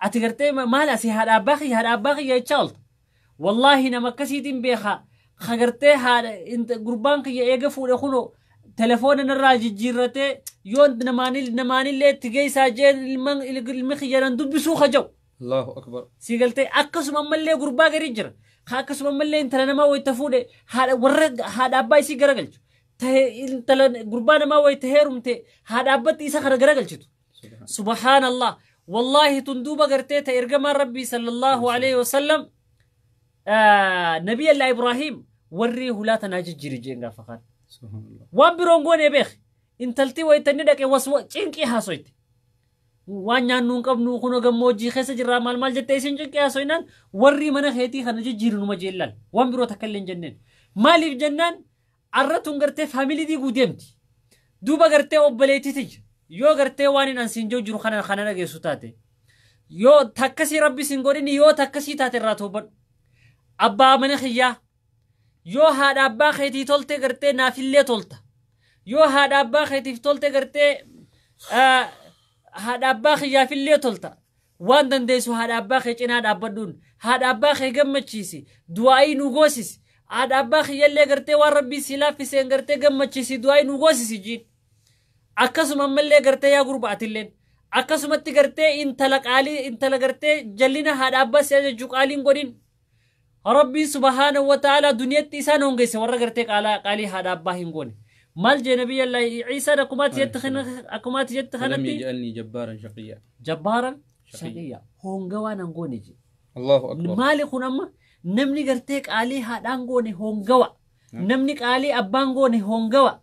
ati gartee maal asii haadha abbaa kiyya haadha abbaa kiyya jechaa oolta. Wallaahi nama akkasiitiin beekaa. Ha gartee haadha gurbaan kiyya eega fuudhe kunoo telefoona narraa jijjiirratee yoo namaanillee itti geessaa jeen ilmi kiyya nan dubbisuu kaja'u. Allahu akbar. Si galtee akkasuma ammallee gurbaa garii jira. Ha akkasuma ammallee intala namaa wayita fuudhe haadha warra haadha abbaa isii garagalchu. Tahee intala gurbaa namaa wayita heerumte haadha abbatti isa kana garagalchitu. Subhaanallah. Wallaahi tun duuba gartee ta ergamaan Rabbii sallallahu alaihi wasallam Nabi Allah Ibrahim warri hulaa tanaa jijjiiri jeen gaafa kaan. Subhanallah. Waan biroon goone beek intalti wayita inni dhaqe waswa cinqii haasoyte. Waan nyaannu hin qabnu kunoo gammoojjii keessa jirraa maal maal jettee isin cinqii haasoynaan warri mana keetii kana jijjiiri numa jeellaan waan biroo takka illee hin jenneen. Maaliif jennaan arra tun gartee faamilii diiguu deemti. Duuba gartee obboleettiiti yoo gartee waan hin ansiin jiru kana kana dhageessu taate yoo takkasii rabbi siin godhini yoo takkasii taate irraa toobadhu. Abbaa mana kiyyaa yoo haadha abbaa keetii tolte gartee naafillee tolta. Yoo haadha abbaa keetiif tolte gartee haadha abbaa kiyyaafillee tolta. Waan dandeessu haadha abbaa kee cinaa dhaabbadhuun haadha abbaa kee gammachiisi du'aa'ii nu goosisi. Haadha abbaa kiyyallee gartee waan rabbii si laaffiseen gartee gammachiisi du'aa'ii nu goosisi jiin. Akkasuma ammallee gartee yaa gurba atilleen akkasumatti gartee intala qaalii intala gartee jallina haadha abbaa si ajajju qaaliin godhin. Rabbiin subhaanahu wa ta'ala duniyatti isaan hongeesse warra gartee qaalii haadha abbaa hin goone. Maal jee nabiyyi Allah Iisaan akkumaatti jette Lam kanatti yaj'alni jabbaaran shaqiyya. jabbaaran Shaqiyya. shaqiyya hongawaa nan goone jee. Allahu akbar. Maali kun amma namni gartee qaalii haadhaan goone hongawa. Namni qaalii abbaan goone hongawa.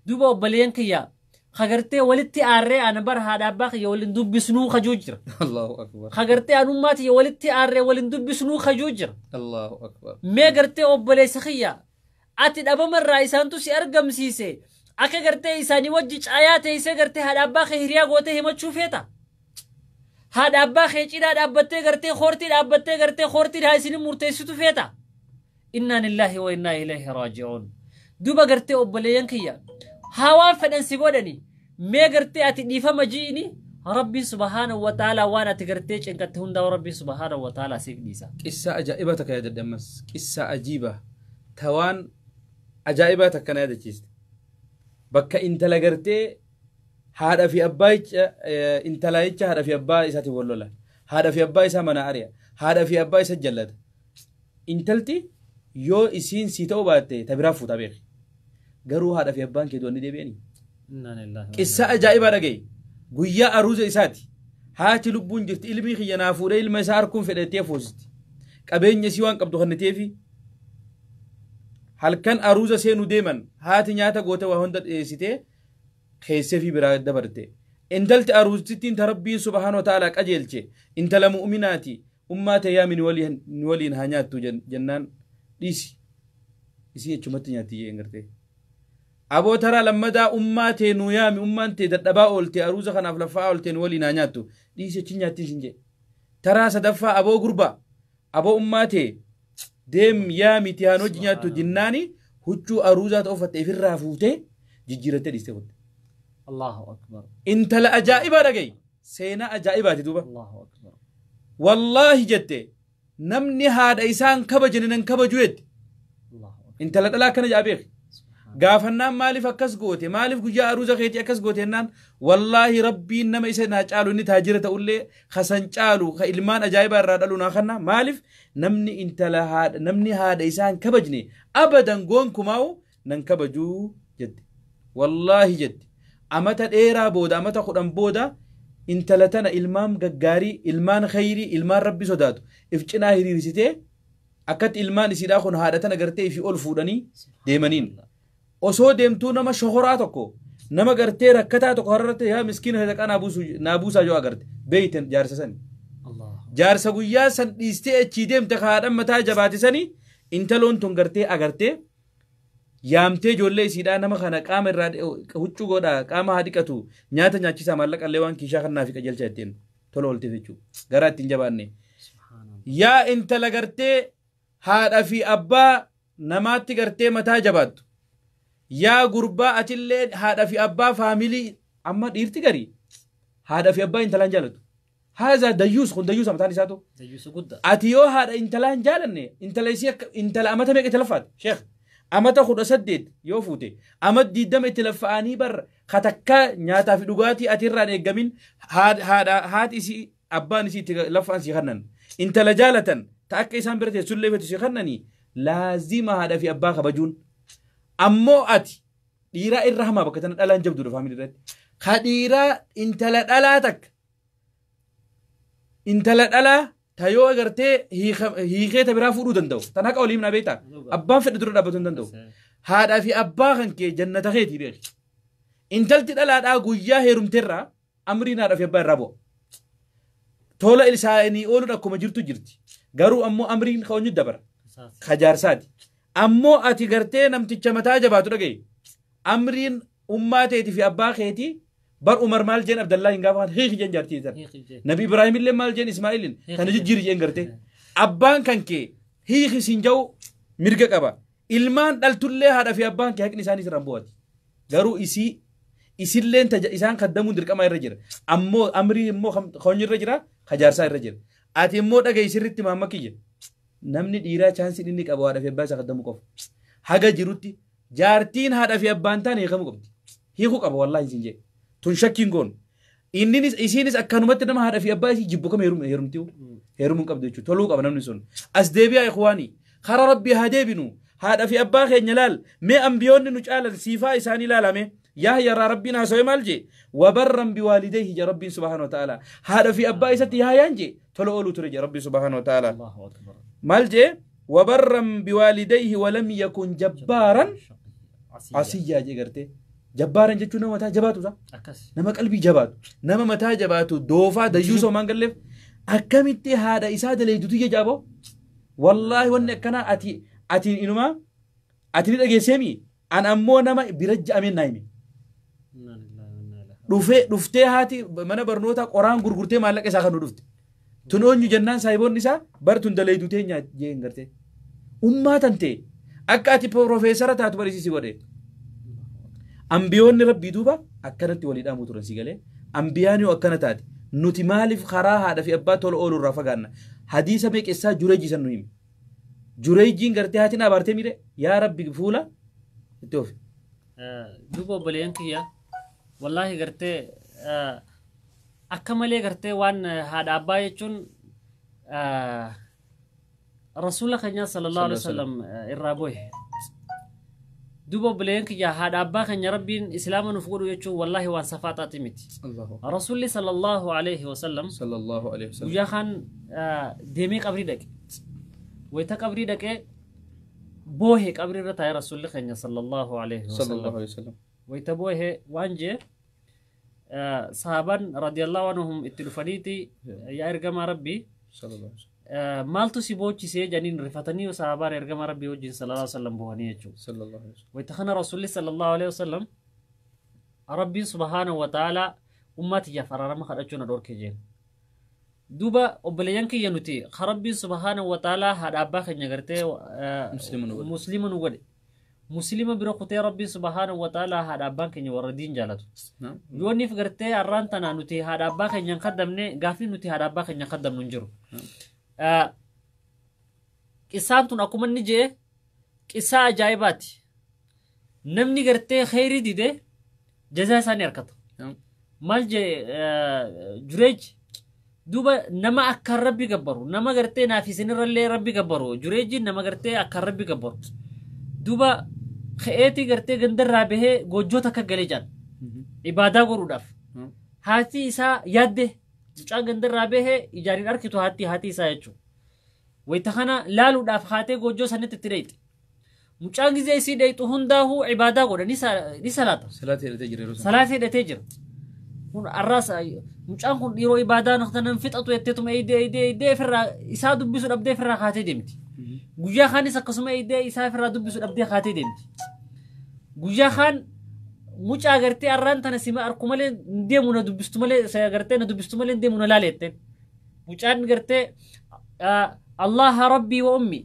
Duuba obboleeyyan kiyya ka gartee walitti aarree ana bara haadha abbaa kiyya waliin dubbisnuu kajuu jira. Allahu akbar. Ka gartee anummaa tiyya walitti aarree waliin dubbisnuu kajuu jira. Allahu akbar. Mee gartee obboleessa kiyya ati dhabamarraa isaantu si argamsiise akka gartee isaanii wajji caayaa teessee gartee haadha abbaa kee hiriyaa gootee himachuu feeta. Haadha abbaa kee cinaa dhaabbattee gartee koortii dhaabbattee gartee koortii haa isin murteessitu feeta. Innaa lillaahi wa innaa ilayhi raaji'uun. Duuba gartee obboleeyyan kiyya haa waan fedhan si godhani mee gartee ati dhiifama ji'ini Rabbiin subhaanahu wa ta'ala waan ati gartee cinqatte hundaa Rabbiin subhaanahu wa ta'ala siif dhiisa. Qissa ajaa'iba takka yaadadde ammas. Qissa ajiiba. Tawaan ajaa'ibaa takka na yaadachiiste. Bakka intala gartee haadha fi abbaa intala jecha haadha fi abbaa isaatiin wal lola. Haadha fi abbaa isaa mana ari'a. Haadha fi abbaa isa jallata. Intalti yoo isiin sii ta'uu baatte ta biraa fuuta beeki. Garuu haadha fi abbaan kee du'anii deebi'anii. Innaa lillaahi wa Qissa ajaa'ibaa dhagaye. Guyyaa aruuza isaati. Haati lubbuun jirti ilmi kiyya naa fuudhee ilma isaa harkuun fedhattee fuusisti. Qabeenya isii waan qabdu kennateefi halkan aruuza seenuu deeman haati nyaata goote waa hunda dhiyeessitee keessee fi biraa dabarte. Intalti aruuztittiin ta Rabbiin subhaanahu wa ta'ala qajeelche intala mu'uminaati ummaa ta'e yaami nu waliin haa nyaattu jennaan dhiisi. Isii achumatti nyaatti jeen gartee. Aboo taraa lammadaa ummaa tee nu yaami ummaan tee dadhabaa oolte aruuza kanaaf laffaa oolte nu waliin haa nyaattu dhiisi achi nyaattiin sin jee. Taraa sadaffaa aboo gurbaa aboo ummaa tee deem yaami tiyaan hojii nyaattu jinnaani huccuu aruuzaa ta'u uffatte ifirraa fuutee jijjiirattee dhiistee kutte. Allahu akbar. Intala ajaa'ibaa dhagayi. Seenaa ajaa'ibaati duuba. Allahu akbar. Wallaahi jette namni haadha isaan kabajani nan kabaju jette. Allahu akbar. Intala dhalaa akkana jedha beeki. Subhaan. Gaafannaan maaliif akkas goote, maaliif guyyaa aruuza keetii akkas goote jennaan, wallaahi Rabbiin nama isa naa caalu, inni taajira ta'ullee kasan caalu ka ilmaan ajaa'ibaa irraa dhalu naa kanna. Maaliif namni intala haadha, namni haadha isaan kabajne abadan gonkumaa'u nan kabajuu jette. Wallaahi jette amata dheeraa booda, amata 10 booda, intala tana ilmaan gaggaarii, ilmaan khayrii, ilmaan Rabbi sodaatu if cinaa hiriirsitee, akkatti ilmaan isiidhaa kun haadha tana gartee ifii ol fuudhanii deemaniin. Osoo deemtuu nama shohoraa tokko, nama gartee rakkataa tokko hararratti, yaa miskiina, sadaqaa naa buusaa yoo agarte beeyten jaarsa sani. Allahu. Jaarsa guyyaa san dhiistee achii deemte, haadhan mataa jabaate sani, intaloon tun gartee agartee yaamtee ijoollee isiidhaa, nama kana qaama irraa huccuu godhaa, qaama haa dhiqatu, nyaata nyaachisaa, maallaqa illee waan kiishaa kannaa fi qajeelcha jetteen tola oolteef jechuudha. Garaa ittiin jabaanne. Subhaanallah. Yaa intala gartee haadha fi abbaa namaatti gartee mataa jabaattu. Yaa gurbaa, atillee haadha fi abbaa faamilii, amma dhiirti garii haadha fi abbaa intalaan jaalatu. Haazaa dayyuus kun dayyuus mataan isaatu. Dayyuusa guddaa. Ati yoo haadha intalaan jaalanne, intala isii akka intala amata meeqa itti laffaate, sheekh? Amata 18 yoo fuute, ama 20 itti laffa'anii bar katakkaa nyaataa fi dhugaatii ati irraan eeggamin haadha haati isii abbaan isii itti laffa'an sii kannan, intala jaalatan ta akka isaan bira teessullee fetu sii kannanii, laazima haadha fi abbaa kabajuun. Ammoo ati dhiiraa irra hamaa bakka tana dhalaan jabduudha faamilii irratti. Ka dhiiraa intala dhalaa takka, intala dhalaa ta yoo agartee hiikee ta biraa fuudhuu danda'u tan haqa olii himnaa beektaa, abbaan fedhe dura dhaabbatu hin danda'u. Haadhaa fi abbaa kan kee jannata keetii beeki. Intalti dhalaadhaa guyyaa heerumteerraa amriin haadhaa fi abbaa irraa bu'a. Tola isaanii ooluun akkuma jirtu jirti, garuu ammoo amriin ka eenyu dabara? Ka jaarsaati. Ammoo ati gartee namticha mataa jabaatu dhagaye, amriin ummaa teetii fi abbaa keetii bar. Umar maal jeen? Abdallaa hin gaafa hiiki jeen jaartii tan. Nabi Ibraahim illee maal jeen Ismaa'ilin? Kana jijjiiri jeen. Gartee abbaan kan kee hiiki siin ja'u mirga qaba. Ilmaan dhaltullee haadha fi abbaan kee haqni isaanii sirraan bu'aati. Garuu isii isilleen isaan kaddamuun dirqama irra jira. Ammoo amrii immoo koonyi irra jira, kajaarsaa irra jira. Ati immoo dhaga'i sirritti, maamma kiyya, namni dhiiraa chaansiin inni qabu haadha fi abbaa isaa kaddamuu qofa. Haga jirutti jaartiin haadha fi abbaan taane hiikamuu qabdi, hiikuu qaba. Wallaahi isin jee tun shakkiin goonu. Inninis isiinis akkanumatti nama haadha fi abbaa isii jibbu kam heerumtiu heerumuu qabdu jechuudha. Toluu qaba namni sun. As deebi'aa ikhwaanii, kara Rabbii haa deebinu. Haadha fi abbaa keenya laal mee, ambiyoonni nu caalan siifaa isaanii ilaalame. Yaahya Rabbiin haasawee maal jee? وبرا بوالديه je Rabbiin سبحانه وتعالى. Haadha fi abbaa isatti Yaahayaan jee tola ooluu ture je Rabbiin سبحانه وتعالى. Allahu akbar. Maal jee? وبرا بوالديه ولم يكن جبارا عصيا jee. Gartee جبارا jechuun nama mataa jabaatu isa. Akkas. Nama qalbii jabaatu, nama mataa jabaatu, doofaa dayyuusoo maan galleef akkamitti haadha isaa daleeydutu jaabo. Wallaahi wanni akkanaa ati inumaa ati ni dhageesseemi, an ammoo nama bira ja'ameen naa himi. Inna lillahi wa inna ilaihi. Dhufee dhuftee haati mana barnootaa qoraan gurgurtee maallaqa isaa kan nu dhufte tun oonyu jennaan, saahiboonni isaa bar tun daleeyduu teenya jeen. Gartee ummaa tan ta'e akka ati piroofeesara taatu barisiisi godhe. Ambiyoonni Rabbii duuba akkanatti walii dhaamuu turan si galee. Ambiyaan yoo akkana taate, nuti maaliif karaa haadha fi abbaa tola ooluu irraa fagaanna? Hadiisa meeqessaa Jureejii san nu himi. Jureejiin gartee haati na abaartee miire, yaa Rabbi fuula itti ofi. Duuba obboleeyyan kiyya, wallaahi gartee akka malee gartee waan haadha abbaa jechuun rasuula keenya صلى الله عليه وسلم irraa bu'e. Duuba obboleeyyan kiyya, haadha abbaa keenya Rabbiin islaama nuuf godhu jechuun wallaahi waan safaaxaati miti. Rasuulli صلى الله عليه وسلم صلى الله عليه وسلم guyyaa kaan deemee qabrii dhaqe. Wayita qabrii dhaqee boohe, qabrii irra taa'ee rasuulli keenya صلى الله عليه صلى الله وسلم عليه وسلم wayita boohe waan jee, sahaabaan رضي الله عنهم itti dhufaniiti, yaa ergamaa Rabbii, صلى الله عليه وسلم maaltu si boochisee jedhaniin. Rifatanii sahaabaan ergamaa Rabbii wajjin صلى الله عليه وسلم boohanii jechuudha. صلى الله عليه وسلم Wayita kana rasuulli صلى الله عليه وسلم, Rabbiin سبحانه وتعالى ummaa tiyyaaf araarama kadhachuu na dhorke jeen. Duuba obboleeyyan kiyya, nuti Rabbiin سبحانه وتعالى haadha abbaa keenya gartee Muslima nu godhe. Muslima nu godhe. Muslima bira kutee Rabbiin subhaanahu wa ta'ala haadha abbaan keenya warra diin jaalatu. Yooniif gartee har'aan tana nuti haadha abbaa keenya hin kaddamne gaafni nuti haadha abbaa keenya hin kaddamnu hin jiru. Qissaan tun akkuma inni jee qissaa ajaa'ibaati. Namni gartee kheyrii dide jazaa isaa ni argata. Maal jee Jureej duuba nama akkaan Rabbi gabbaru nama gartee naaf isinirrallee Rabbi gabbaru Jureejiin nama gartee akkaan Rabbi gabbaru. Duuba ka'eetii gartee gandarraa bahee goojjoo takka galee jaan ibaadaa godhuudhaaf. Haati isaa yaadde mucaan gandarraa bahee ijaan hin arkitu haati isaa jechuudha. Wayita kana laaluudhaaf haatee goojjoo sanitti itti dheeyxe. Mucaan gizee isii dheeyxu hundaahuu ibaadaa godha ni salaata. Salaata hidhatee jira yeroo sana. Salaata hidhatee jira. Kun arraas mucaan kun dhiiroo ibaadaa naqtanan fixatu jetteetuma eeydee eeydee eeydee ofirraa isaa dubbisu dhabdee ofirraa kaatee deemti. Guyyaa kaanis akkasuma eeydee isaa ofirraa dubbisu dhabdee kaatee deemti. Guyyaa kaan mucaa gartee arraan tana sima arku malee hin deemu na dubbistu malee gartee na dubbistu malee hin deemu na laale jetteen. Mucaan gartee Allaha Rabbii wa ummi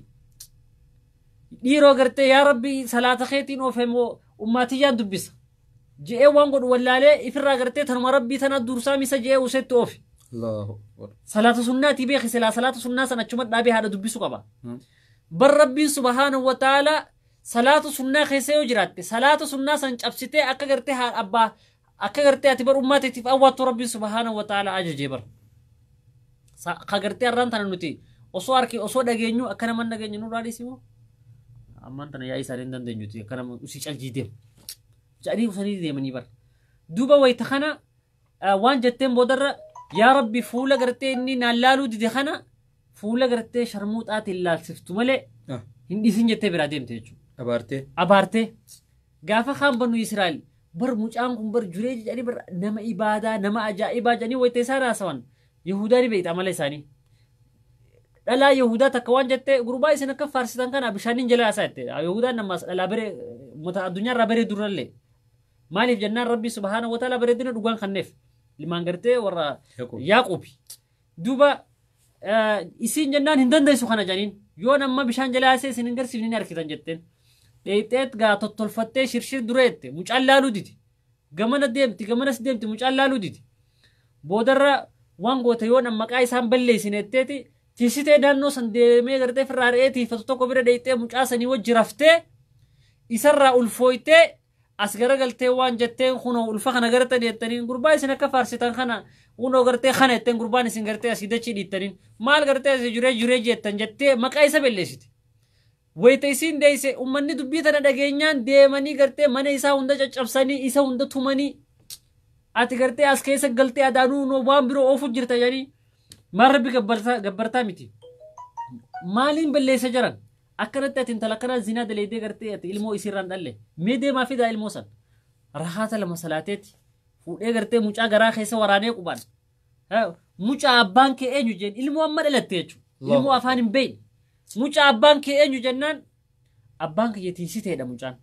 dhiiroo gartee yaa Rabbii salaata keetiin oofe moo ummaatiyyaan dubbisa. Je'ee waan godhu wallaalee ifirraa gartee tanuma Rabbii tana dursaa misa je'ee usetti oofe. Allahu Akbar. Salaata sunnaatii beeki silaa salaata sunnaa san achuma dhaabee haadha dubbisu qaba. Bar Rabbiin subhaanahu wa ta'ala salaata sunnaa keessa yoo jiraatte salaata sunnaa san cabsitee akka gartee haadha abbaa akka gartee ati bar ummaa teetiif awwaattu Rabbiin subhaanahu wa ta'ala ajajee bar. Ka gartee har'aan tana nuti osoo arki osoo dhageenyu akka nama hin dhageenye nurraa dhiisi moo? Ammaan tana yaa'ii isaanii hin dandeenyuti akka nama usii caljii deemu. Jedhanii usanii deemanii bar. Duuba wayita kana waan jetteen boodarra yaa Rabbi fuula gartee inni naan laaluu dide kana fuula gartee sharmuuxaatiin laalsiftu malee hin dhiisin jettee biraa deemte jechuudha. Abaartee. Abaartee. Gaafa kaan banu Israa'el bar mucaan kun bar juree jedhanii bar nama ibaadaa nama ajaa'ibaa jedhanii wayita isaan haasawan Yahudaa ni beekta amala isaanii. Dhalaa Yahudaa takka waan jettee gurbaa isin akka faarsitan kana bishaaniin jala haasaa jette. Yahudaan namaas dhalaa baree uummata addunyaarraa baree durallee. Maaliif jennaan Rabbi subhaanahu wa ta'ala bareedina dhugaan kanneef. Ilmaan gartee warra Yaaquubi. Duuba isiin jennaan hin dandeessu kana jedhaniin. Yoon amma bishaan jala haasee isin hin garsiifne ni argitan jetteen. Dheeyxeet gaa tottolfattee shirshir dureette mucaan laaluu didi. Gamana deemti gamanas deemti mucaan laaluu didi. Boodarra waan goote yoon amma maqaa isaan balleessine jetteeti tiisitee naannoo san deemee gartee firraa re'ee tiifatu tokko bira dheeyxee mucaa sanii wajji raftee isarraa ulfooytee as garagaltee waan jetteen kunoo ulfa kana gartan jettaniin gurbaa isin akka faarsitan kana kunoo gartee kana jetteen gurbaan isin gartee asii dachii dhiittaniin maal gartee asii juree juree jettan jettee maqaa isa balleessite. Wayita isiin deeyse ummanni dubbii tana dhageenyaan deemanii gartee mana isaa hunda caccabsanii isa hunda tumanii ati gartee as keessa galtee adaanuu waan biroo oofu jirta jedhanii maal rabbi gabbartaa miti. Maaliin balleessa jiran? Akkanatti ati intala akkanaa zinaa daleedee gartee ati ilmoo isiirraan dhalle mee deemaa fidaa ilmoo san rahaata lama salaateeti fuudhee gartee mucaa garaa keessa waraanee qubaan mucaa abbaan kee eenyu jeen ilmoo amma dhalatte jechuudha ilmoo afaan hin beekne mucaa abbaan kee eenyu jennaan abbaan kiyya tiisiteedha mucaan.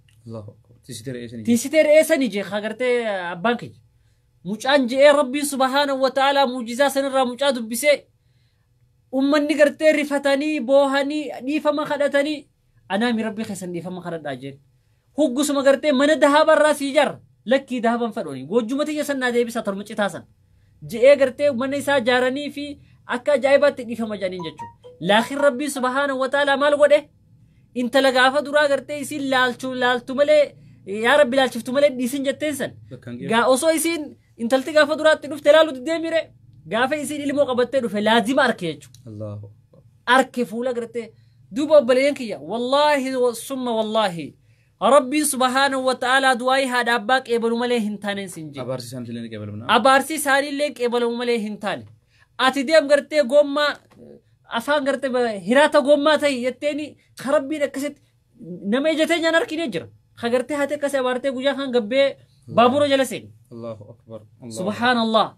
Tiisitee re'ee sanii jee haa gartee abbaan kiyya. Mucaan je'ee Rabbiin subhaanahu wa ta'ala muujizaa sanirraa mucaa dubbisee ummanni gartee rifatanii boohanii dhiifama kadhatanii anaami Rabbii keessan dhiifama kadhadhaa jeen. Huggusuma gartee mana dahaabarraa sii ijaarra lakkii dahaban fedhooni goojjuma tiyya san naa deebisa torma citaa san je'ee gartee mana isaa ijaaranii fi akka ajaa'ibaatti dhiifama jedhaniin jechuudha. Laakiin Rabbiin subhaanahu wa ta'ala maal godhe intala gaafa duraa gartee isiin laaltu malee yaa Rabbi laalchiftu malee dhiisin jetteen san. Gaa osoo isiin intalti gaafa duraatti dhufte laalu deemire gaafa isiin ilmoo qabattee dhufe laazima arke jechuudha. Arke fuula gartee duuba obboleeyyan kiyya wallaahi summa wallaahi Rabbiin subhaanahu wa ta'ala du'aayii haadha abbaa qeebalu malee hin taane sin jedhe. Abaarsi isaaniillee qeebalamu. Abaarsi isaaniillee qeebalamu malee hin taane. Ati deem gartee gommaa afaan gartee hiraata gommaa ta'i jetteeni ka Rabbiin akkasitti nama ija teenyaan arkinee jira. Ka gartee haati akkasii abaartee guyyaa kan gabbee baabura jala seeni. Allahu akbar. Subhaanallah.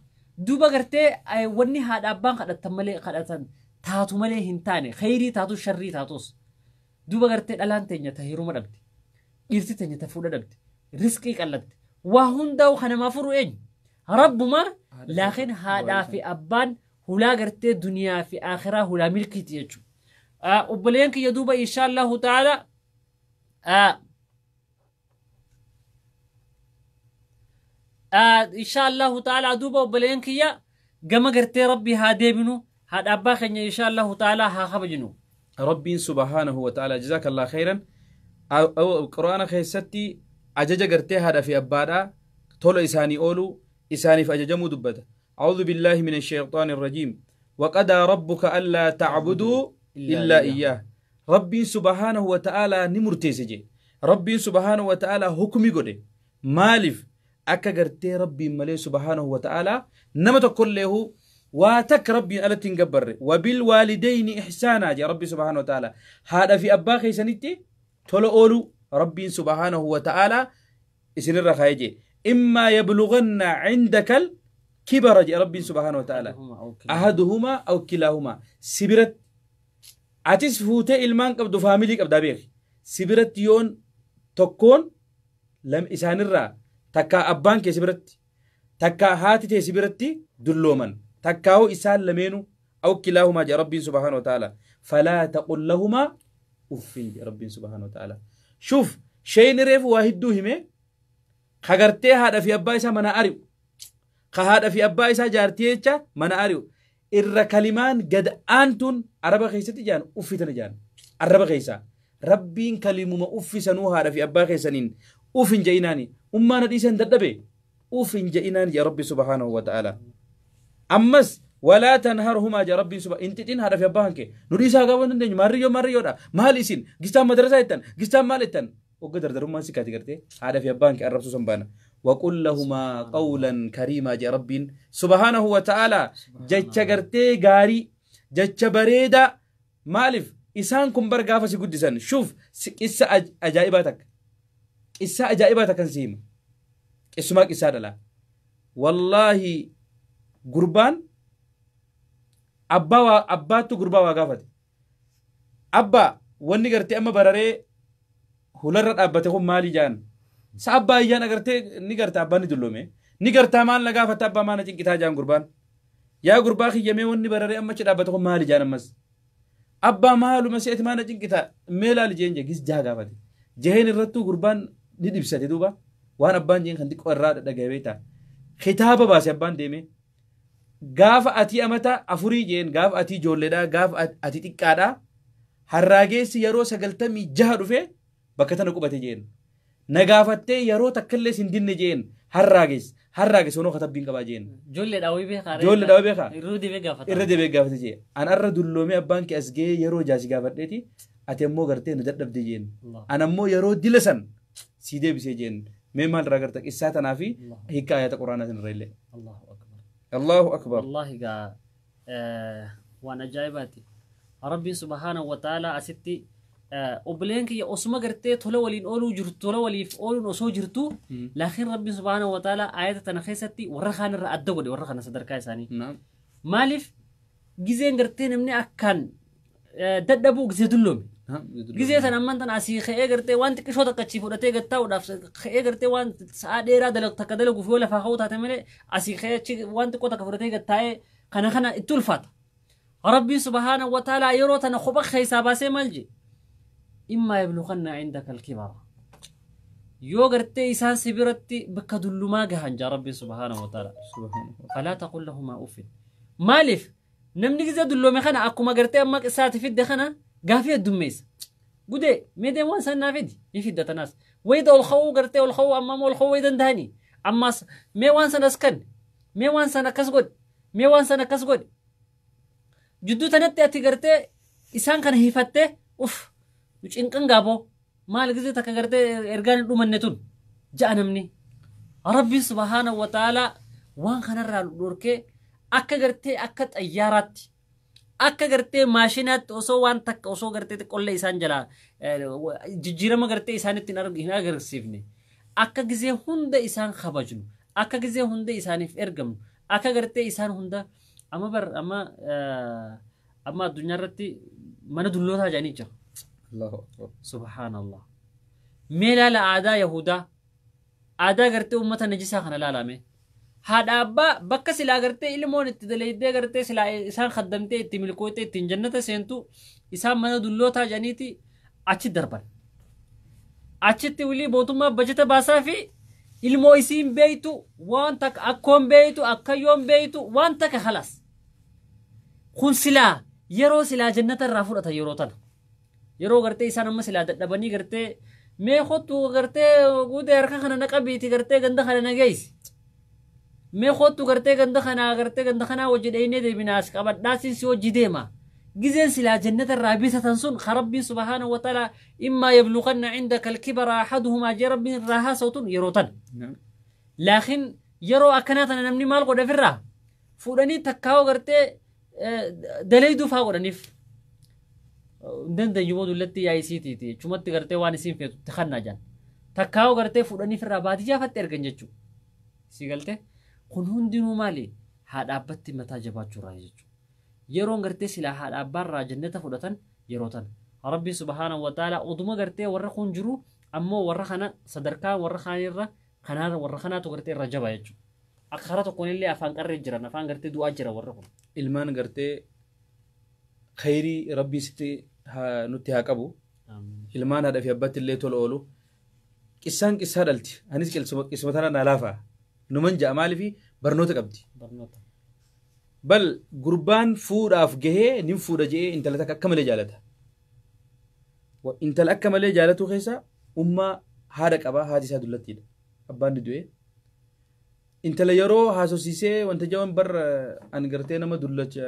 Duuba gartee wanni haadha abbaan kadhatan malee kadhatan taatu malee hin taane khayrii taatus sharrii taatus. Duuba gartee dhalaan teenya ta heeruma dhabde. Dhiirti teenya ta fuudha dhabde. Riskii qallatte. Waa hundaa'u kan namaa furu eenyu? Rabbuma laakiin haadhaa fi abbaan hulaa gartee duniyaa fi akhiraa hulaa milkiiti jechuudha. Obboleeyyan kiyya duuba inshaallahu ta'ala Insha Allahu ta'ala duuba obboleen kiyya gama gartee Rabbi haa deebinu, haadha abbaa keenya insha Allahu ta'ala haa kabajnu. Rabbiin subhaanahu wa ta'ala, jazakallah khairan, Qur'aana keessatti ajaja gartee haadha fi abbaadhaa tola isaanii ooluu, isaaniif ajajamuu dubbata. أعوذ بالله من الشيطان الرجيم. وقضى ربك ألا تعبدوا إلا إياه. ربي سبحانه وتعالى نمرتيس جي. ربي سبحانه وتعالى حكمي قده. مالف akka gartee Rabbiin malee subhaanahu wa ta'ala nama tokkolleehu waa takka Rabbiin alatti hin gabbarre. Wabilwaalidayni ihsaanaa jee Rabbi subhaanahu wa ta'ala. Haadha fi abbaa keessanitti tola ooluu Rabbiin subhaanahu wa ta'ala isinirra kaa'ee jee. Immaa yablughanna cindakal kibara jee Rabbiin subhaanahu wa ta'ala. Ahaduhumaa aw kilaahumaa. Sibiratti atis fuutee ilmaan qabdu, faamilii qabdaa beeki. Sibiratti yoon tokkoon isaanirraa takka abbaan kee sibiratti, takka haati tee sibiratti dullooman, takkaa'u isaan lameenu, aw kilaahumaa jee Rabbiin subhaanahu wa ta'ala. Falaa taqul lahumaa uffin jee Rabbiin subhaanahu wa ta'ala. Shuuf, shayni reefu waa hedduu hime kagartee haadha fi abbaa isaa mana ari'u, ka haadha fi abbaa isaa jaartii jecha mana ari'u irra kalimaan gad aantuun araba keessatti jaan uffitana jaan arraba keessaa. Rabbiin kalimuma uffisanuu haadha fi abbaa keessaniin uf hin je'inaani, ummaan dhiisan dadhabe uf hin je'inaan jee Rabbi subhaanahu wa ta'ala. Ammas walaa tanharhumaa jee Rabbiin subha hin xixin haadha fi abbaa hanke. Nu dhiisaa gaafa hin dandeenyu, maarriyyoo maarriyyoodha, maal isin gistaan madrasaa jettan, gistaan maal jettan, wagga dardarummaan si kaati gartee haadha fi abbaan kee arrabsuu san baana. وقل لهما قولا كريما جاء ربين سبحانه وتعالى. جتش غرتي غاري، جتش بريدا. مالف إسان كن بر غافة سيقدسان. شوف، قصة أجائباتك، قصة أجائباتك نسيم قصة ما قصة لا والله. قربان أبا أباتو قربا وغافت أبا wanni gartee amma bararee hularra dhaabbate kun maali jaan. Sa abbaa iyyaan agartee ni garta, abbaan ni dulloome ni gartaa, maal na gaafata abbaa, maal na cinqitaa jaan gurbaan. Yaa gurbaa kiyyamee, wanni bararee amma achi dhaabbate kun maali jaan. Ammas abbaa maaluma se'ati, maal na cinqitaa, mee laali jeen jee gis jaa gaafate jeheen irrattuu gurbaan ni dhibsate. Duuba waan abbaan jeen kan xiqqoo irraa dhaga'ee beektaa kitaaba baase abbaan deeme. Gaafa ati amata 4 jeen, gaafa ati ijoolleedhaa, gaafa ati xiqqaadhaa, harraageessi yeroo 96 dhufee bakka tana qubate jeen. Na gaafattee yeroo takkallee sin dinne jeen. Harraagees harraagees honoo katabbiin qabaa jeen. Ijoollee dhaawii beekaa. Ijoollee dhaawii beekaa. Irra deebee gaafata. Irra deebee gaafate jee. An arra dulloomee abbaan kee as gahee yeroo jaasi gaafadheeti ati ammoo gartee na dadhabde jeen. An ammoo yeroo dila san sii deebisee jeen. Mee maal irraa garta qissaa tanaa fi hiikkaa ayata quraanaa sanirra illee? Allahu akbar. Allahu akbar. Wallahi gaa waan ajaa'ibaati. Rabbiin subhaanahu wa ta'ala asitti obboleen kiyya osuma gartee tola waliin ooluu jirtu, tola waliif ooluun osoo jirtu, laakiin Rabbiin subhaanahu wa ta'ala ayata tana keessatti warra kaan irra adda godhe, warra kana sadarkaa isaanii. Maaliif gizeen gartee namni akkaan dadhabuu gizee dulloome. Gizee sana amman tana asii ka'ee gartee waan xiqqishoo takka achii fudhatee gattaa'uudhaaf ka'ee gartee waan sa'aa dheeraa dalagu takka dalaguuf yoo lafaa ka'uu taate malee asii ka'ee achi waan xiqqoo takka fudhatee gattaa'ee kana itti ulfaata. Rabbiin subhaanahu wa ta'ala yeroo tana kopha keessaa baasee maal jee? Immaa yablughanna indaka alkibara. Yoo gartee isaan si biratti bakka dullumaa gahan jaa Rabbiin subhaanahu wa ta'ala. Falaa taqul lahumaa uffin. Maaliif namni gizee dulloome kana akkuma gartee amma isaati fidde kana gaafii heddummeessa. Gudee mee deem waan san naa fidi ni fidda tanaas. Wayida ol ka'uu gartee ol ka'uu amma ol ka'uu wayi danda'anii. Ammas mee waan san as kan, mee waan san akkas godhi, mee waan san akkas godhi. Jidduu tanatti ati gartee isaan kana hifattee uff nu cinqan gaaboo maal gizee takka gartee ergaan hin dhumanne tun ja'a namni. Rabbiin subhaanahu wa ta'ala waan kanarraa nu dhorkee akka gartee akka xayyaaraatti, akka gartee maashinaatti osoo waan takka osoo gartee xiqqollee isaan jalaa jijjiirama gartee isaanitti hin agarsiifne, akka gizee hunda isaan kabajnu, akka gizee hunda isaaniif ergamnu, akka gartee isaan hunda amma bar amma addunyaa irratti mana dullootaa jedhanii jira. Allahu akbar. Subhaanallah. Mee ilaala aadaa Yahudaa, aadaa gartee uummata najisaa kana ilaalame. Haadha abbaa bakka silaa gartee ilmoon itti dalaydee gartee silaa isaan kaddamtee itti milkooytee ittiin jannata seentu isaan mana dullootaa jedhaniiti achi darban. Achitti wilii mootummaa bajata baasaa fi Ilmoo isiin beeytu waan takka akkoon beeytu akkayyoon beeytu waan takka halas. Kun silaa yeroo silaa jannata irraa fudhata yeroo tana. Yeroo gartee isaan amma silaa dadhabanii gartee mee kottu gartee guutee harka kana na qabiiti gartee ganda kana na geessi. Mee kottu gartee ganda kanaa gartee ganda kanaa hojii dheeynee deebinaas qabadhaasiin si hojii deema. Gizeen silaa jannata irraa bitatan sun ka Rabbiin subhaanahu wa ta'ala immaa yabluqanna cindaka alkibara ahaduhumaa jee Rabbiin irraa haasawtun yeroo tana. Laakiin yeroo akkanaa tana namni maal godha ofirraa fuudhanii takkaa'oo gartee daleeyduu faa godhaniif. Hin dandeenyu boodu illatti yaa'isiitiiti chumatti gartee waan isiin feetu itti kannaa jaan. Takkaa'oo gartee fuudhanii ofirraa baadiyyaa fatti ergan jechuudha. Si galte kun hundinuu maali haadha abbatti mataa jabaachuurraa jechuudha. Yeroon gartee silaa haadha abbaarraa jannata fudhatan yeroo tana. Rabbi subhaanahu wa ta'ala oduma gartee warra kun jiru ammoo warra kana sadarkaa warra kaanirra kanaan warra kanaatu gartee irra jaba jechuudha. Akka karaa tokkoon illee afaan qarree jiran afaan gartee du'aa jira warra kun. Ilmaan gartee khayrii Rabbii sitti nutti haa qabu. Ilmaan haadha fi abbaatti illee tola oolu. Qissaan qissaa dhalti. Anis qissuma tana naa laafa. Numan ja'a maaliifi barnoota qabdi. Barnoota. Bal gurbaan fuudhaaf gahee nin fuudha je'ee intala takka akka malee jaalata. Intala akka malee jaalatu keessa ummaa haadha qabaa haati isaa dullattiidha. Abbaan ni du'e. Intala yeroo haasofsiisee wanta jawan bar an gartee nama dullacha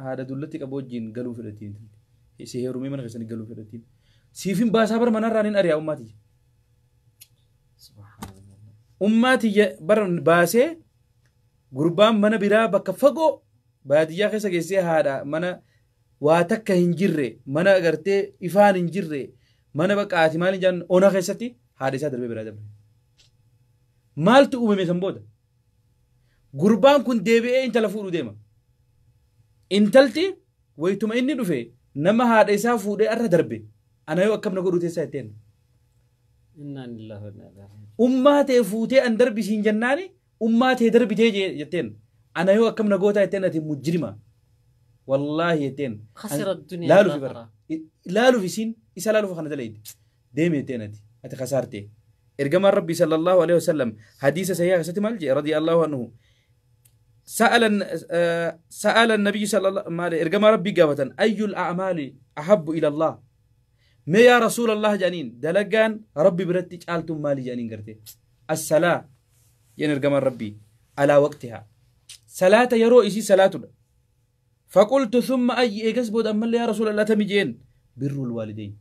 haadha dullatti qabu wajjin galuu fedhatiin. Si heerumee mana keessanii galuu fedhatiin. Siifin baasaa bar manarraa nin ari'a ummaati. Ummaati bar baasee gurbaan mana biraa bakka fagoo baadiyyaa keessa geessee haadha mana waa takka hin jirre mana gartee ifaan hin jirre mana bakka ati maal hin jaan ona keessatti haadha isaa darbee biraa dabre. Maaltu uumame san booda? Gurbaan kun deebi'ee intala fuudhuu deema. Intalti wayituma inni dhufe nama haadha isaa fuudhee arra darbe ana yoo akkam na godhuu teessaa jetteen. Innaa lillahi wa innaa ilaihi raaji'uun. Ummaa ta'e fuutee an darbisiin jennaani ummaa ta'e darbitee jetteen. Ana yoo akkam na gootaa jetteen ati mujrima. Wallaahi jetteen. Khasira dunya Laaluufi wal bara. Laaluuf isiin isa laaluuf kana dalayde. Deemi jetteen ati. Ati kasaarte. Ergamaan Rabbii sallallahu alaihi wasallam hadiisa sahiha keessatti maal jedhe radiyallahu anhu. سأل النبي صلى الله عليه إرجما ربي قابة أي الأعمال أحب إلى الله ما يا رسول الله جانين دلقان ربي برتج آلتم مالي جانين قرتي الصلاة ين إرجما ربي على وقتها صلاة يرو إسي صلاة فقلت ثم أي إيجاز بود أما يا رسول الله تمجين بر الوالدين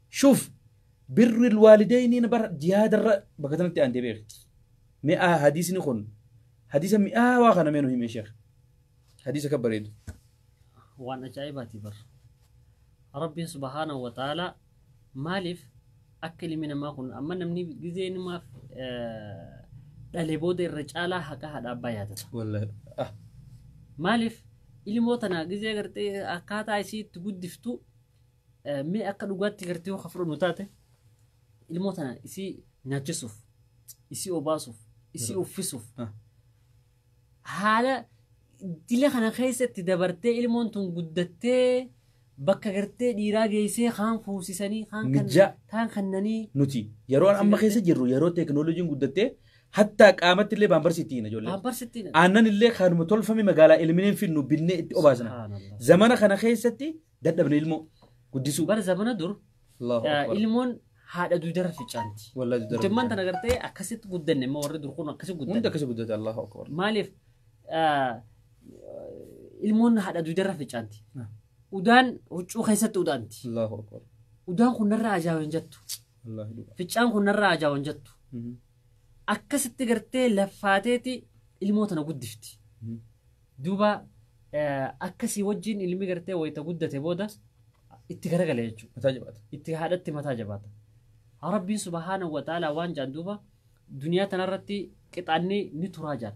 شوف بر الوالدين بر جهاد الر بقتنا أنت بيغ مئة حديث نخون حديث مئة واخنا منه يا شيخ حديث كبريد Waan ajaa'ibaati bar. Rabbiin subhaanahu wa ta'ala maaliif akka ilmi namaa kun amma namni gizee namaaf dhalee booda irra caalaa haqa haadha abbaa yaadata. والله آه. Maaliif ilmoo tana gizee gartee akkaataa isii itti guddiftu mee akka dhugaatti gartee yoo fudhannu taate ilmoo tana isii nyaachisuuf, isii obaasuuf, isii uffisuuf haala dila kana keessatti dabartee ilmoon tun guddattee bakka gartee dhiiraa geessee kaan fuusisanii kaan Mijaa. kaan kannanii Nuti yeroo amma keessa jirru yeroo teekinooloojiin guddattee hattaa qaamatti illee baambarsiitti hin ijoollee. Paamparsitti. Aannan illee kanuma tolfame magaalaa ilmineen finnu binnee itti obaasna. Subhaanallah. Zamana kana keessatti dadhabne ilmoo guddisuu. Bara zamana dur Allahu akbar. Ilmoon haadha duudarra ficcaanti. Wallahi dudara. Nuti tana gartee akkasitti guddanne immoo warri dur kun akkasitti Hundi guddanne. akkasi guddate Allahu akbar. Maaliif ilmoon haadha duudarra ficcaanti. Udaan huccuu keessatti udaanti. Allahu akbar. Udaan kun narraa ajaa'iban jettu. Wallahi dhuga. Ficcaan kun narraa ajaa'iban jettu. Akkasitti gartee laffaateeti ilmoo tana guddifti. Duuba akkasii wajjin ilmi gartee wayita guddate booda itti garagala jechuudha. Mataa jabaata. Itti haadhatti mataa jabaata. Rabbiin subhaanahu wa ta'ala waan jaan duuba duniyaa tanarratti qixaanni ni turaa jaan.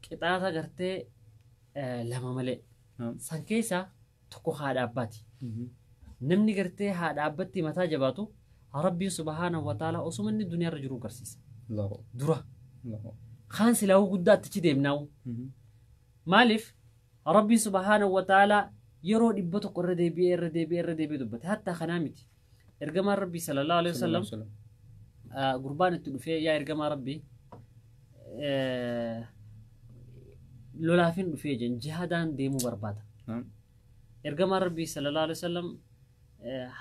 Qixaata gartee lama malee. San keessaa tokko haadha abbaati. Namni gartee haadha abbatti mataa jabaatu Rabbiin subhaanahu wa ta'ala osuma inni duniyaarra jiru garsiisa. Allahu Dura. Allahu. Kaan silaa'uu guddaatti achi deemnaa'u. Maaliif Rabbiin subhaanahu wa ta'ala yeroo 100 irra deebi'ee irra deebi'ee irra deebi'ee dubbate hattaa kanaa miti. Ergamaan Rabbii sallallahu alaihi wasallam Gurbaan itti dhufee yaa ergamaa rabbii lolaafin dhufee jeen jihaadaan deemuu barbaada. Ergamaa rabbii sallallahu alaihi wasallam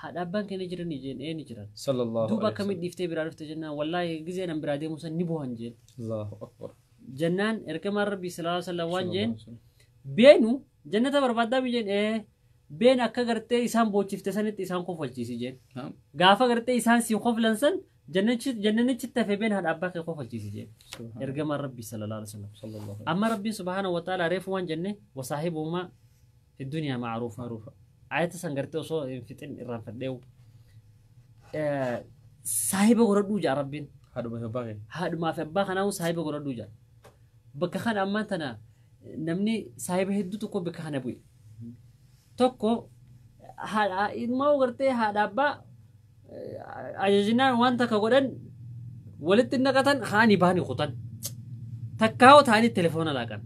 haadha abbaan keenya jiranii jeen ee ni jiran. Sallallahu Duuba alaihi akkamitti dhiiftee biraa dhufte jennaan wallaahi gizee nan biraa deemu san ni bohan jeen. Allahu akbar. Jennaan ergamaan rabbii sallallahu alaihi wasallam waan jeen beenu jannata barbaaddaa jeen ee been akka gartee isaan boochifte sanitti isaan kofalchiisi jeen. Gaafa gartee isaan si koflan san jannanichi tafe been haadha abbaa kee kofalchiisi jeen. Ergamaan rabbii sallallahu alaihi wasallam. Sallallahu Amma rabbiin subhaanahu wa ta'ala reefu waan jenne wasaahibuhumaa fi dunyaa ma'ruufa. Ma'ruufa. Ayata san gartee osoo hin fixin irraanfadheewu. Saahiba godhadhuu ja'a rabbiin. Haadhuma fi abbaa kee. Haadhumaa fi abbaa kanaa'uu saahiba godhadhuu ja'a. Bakka kana ammaan tana namni saahiba hedduu tokko bakka kana bu'e. Tokko haadha ilmoo gartee haadha abbaa ajajinaan waan takka godhan walitti naqatan haanii bahanii kutan. Takkaa'oo ta'anii telefoona laaqan.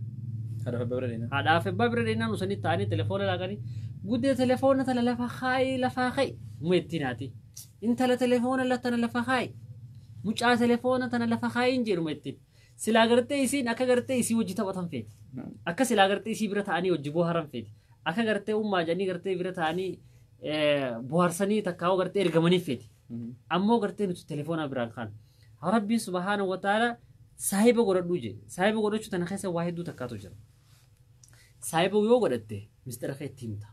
Haadha fi abbaa bira deemaa. Haadhaa fi abbaa bira deemnaan osoo ta'anii telefoona laaqanii guddee telefoona tana lafa kaayi lafaa kaayi mu'etti naati. Intala telefoona tana lafa kaayi mucaa telefoona tana lafa kaayi hin jedhu mu'ettiin. Silaa gartee isiin akka gartee isii wajji taphatan feeti. Akka silaa gartee isii bira ta'anii wajji bohaaran feeti. Akka gartee ummaa jedhanii gartee bira ta'anii bohaarsanii takkaa'oo gartee ergamanii feeti. Ammoo gartee nuti telefoona biraan kaan. Rabbiin subhaanahu wa ta'ala saahiba godhadhuu jedhe. Saahiba godhachuu tana keessa waa hedduu takkaatu jira. Saahiba yoo godhatte mistira kee itti himta.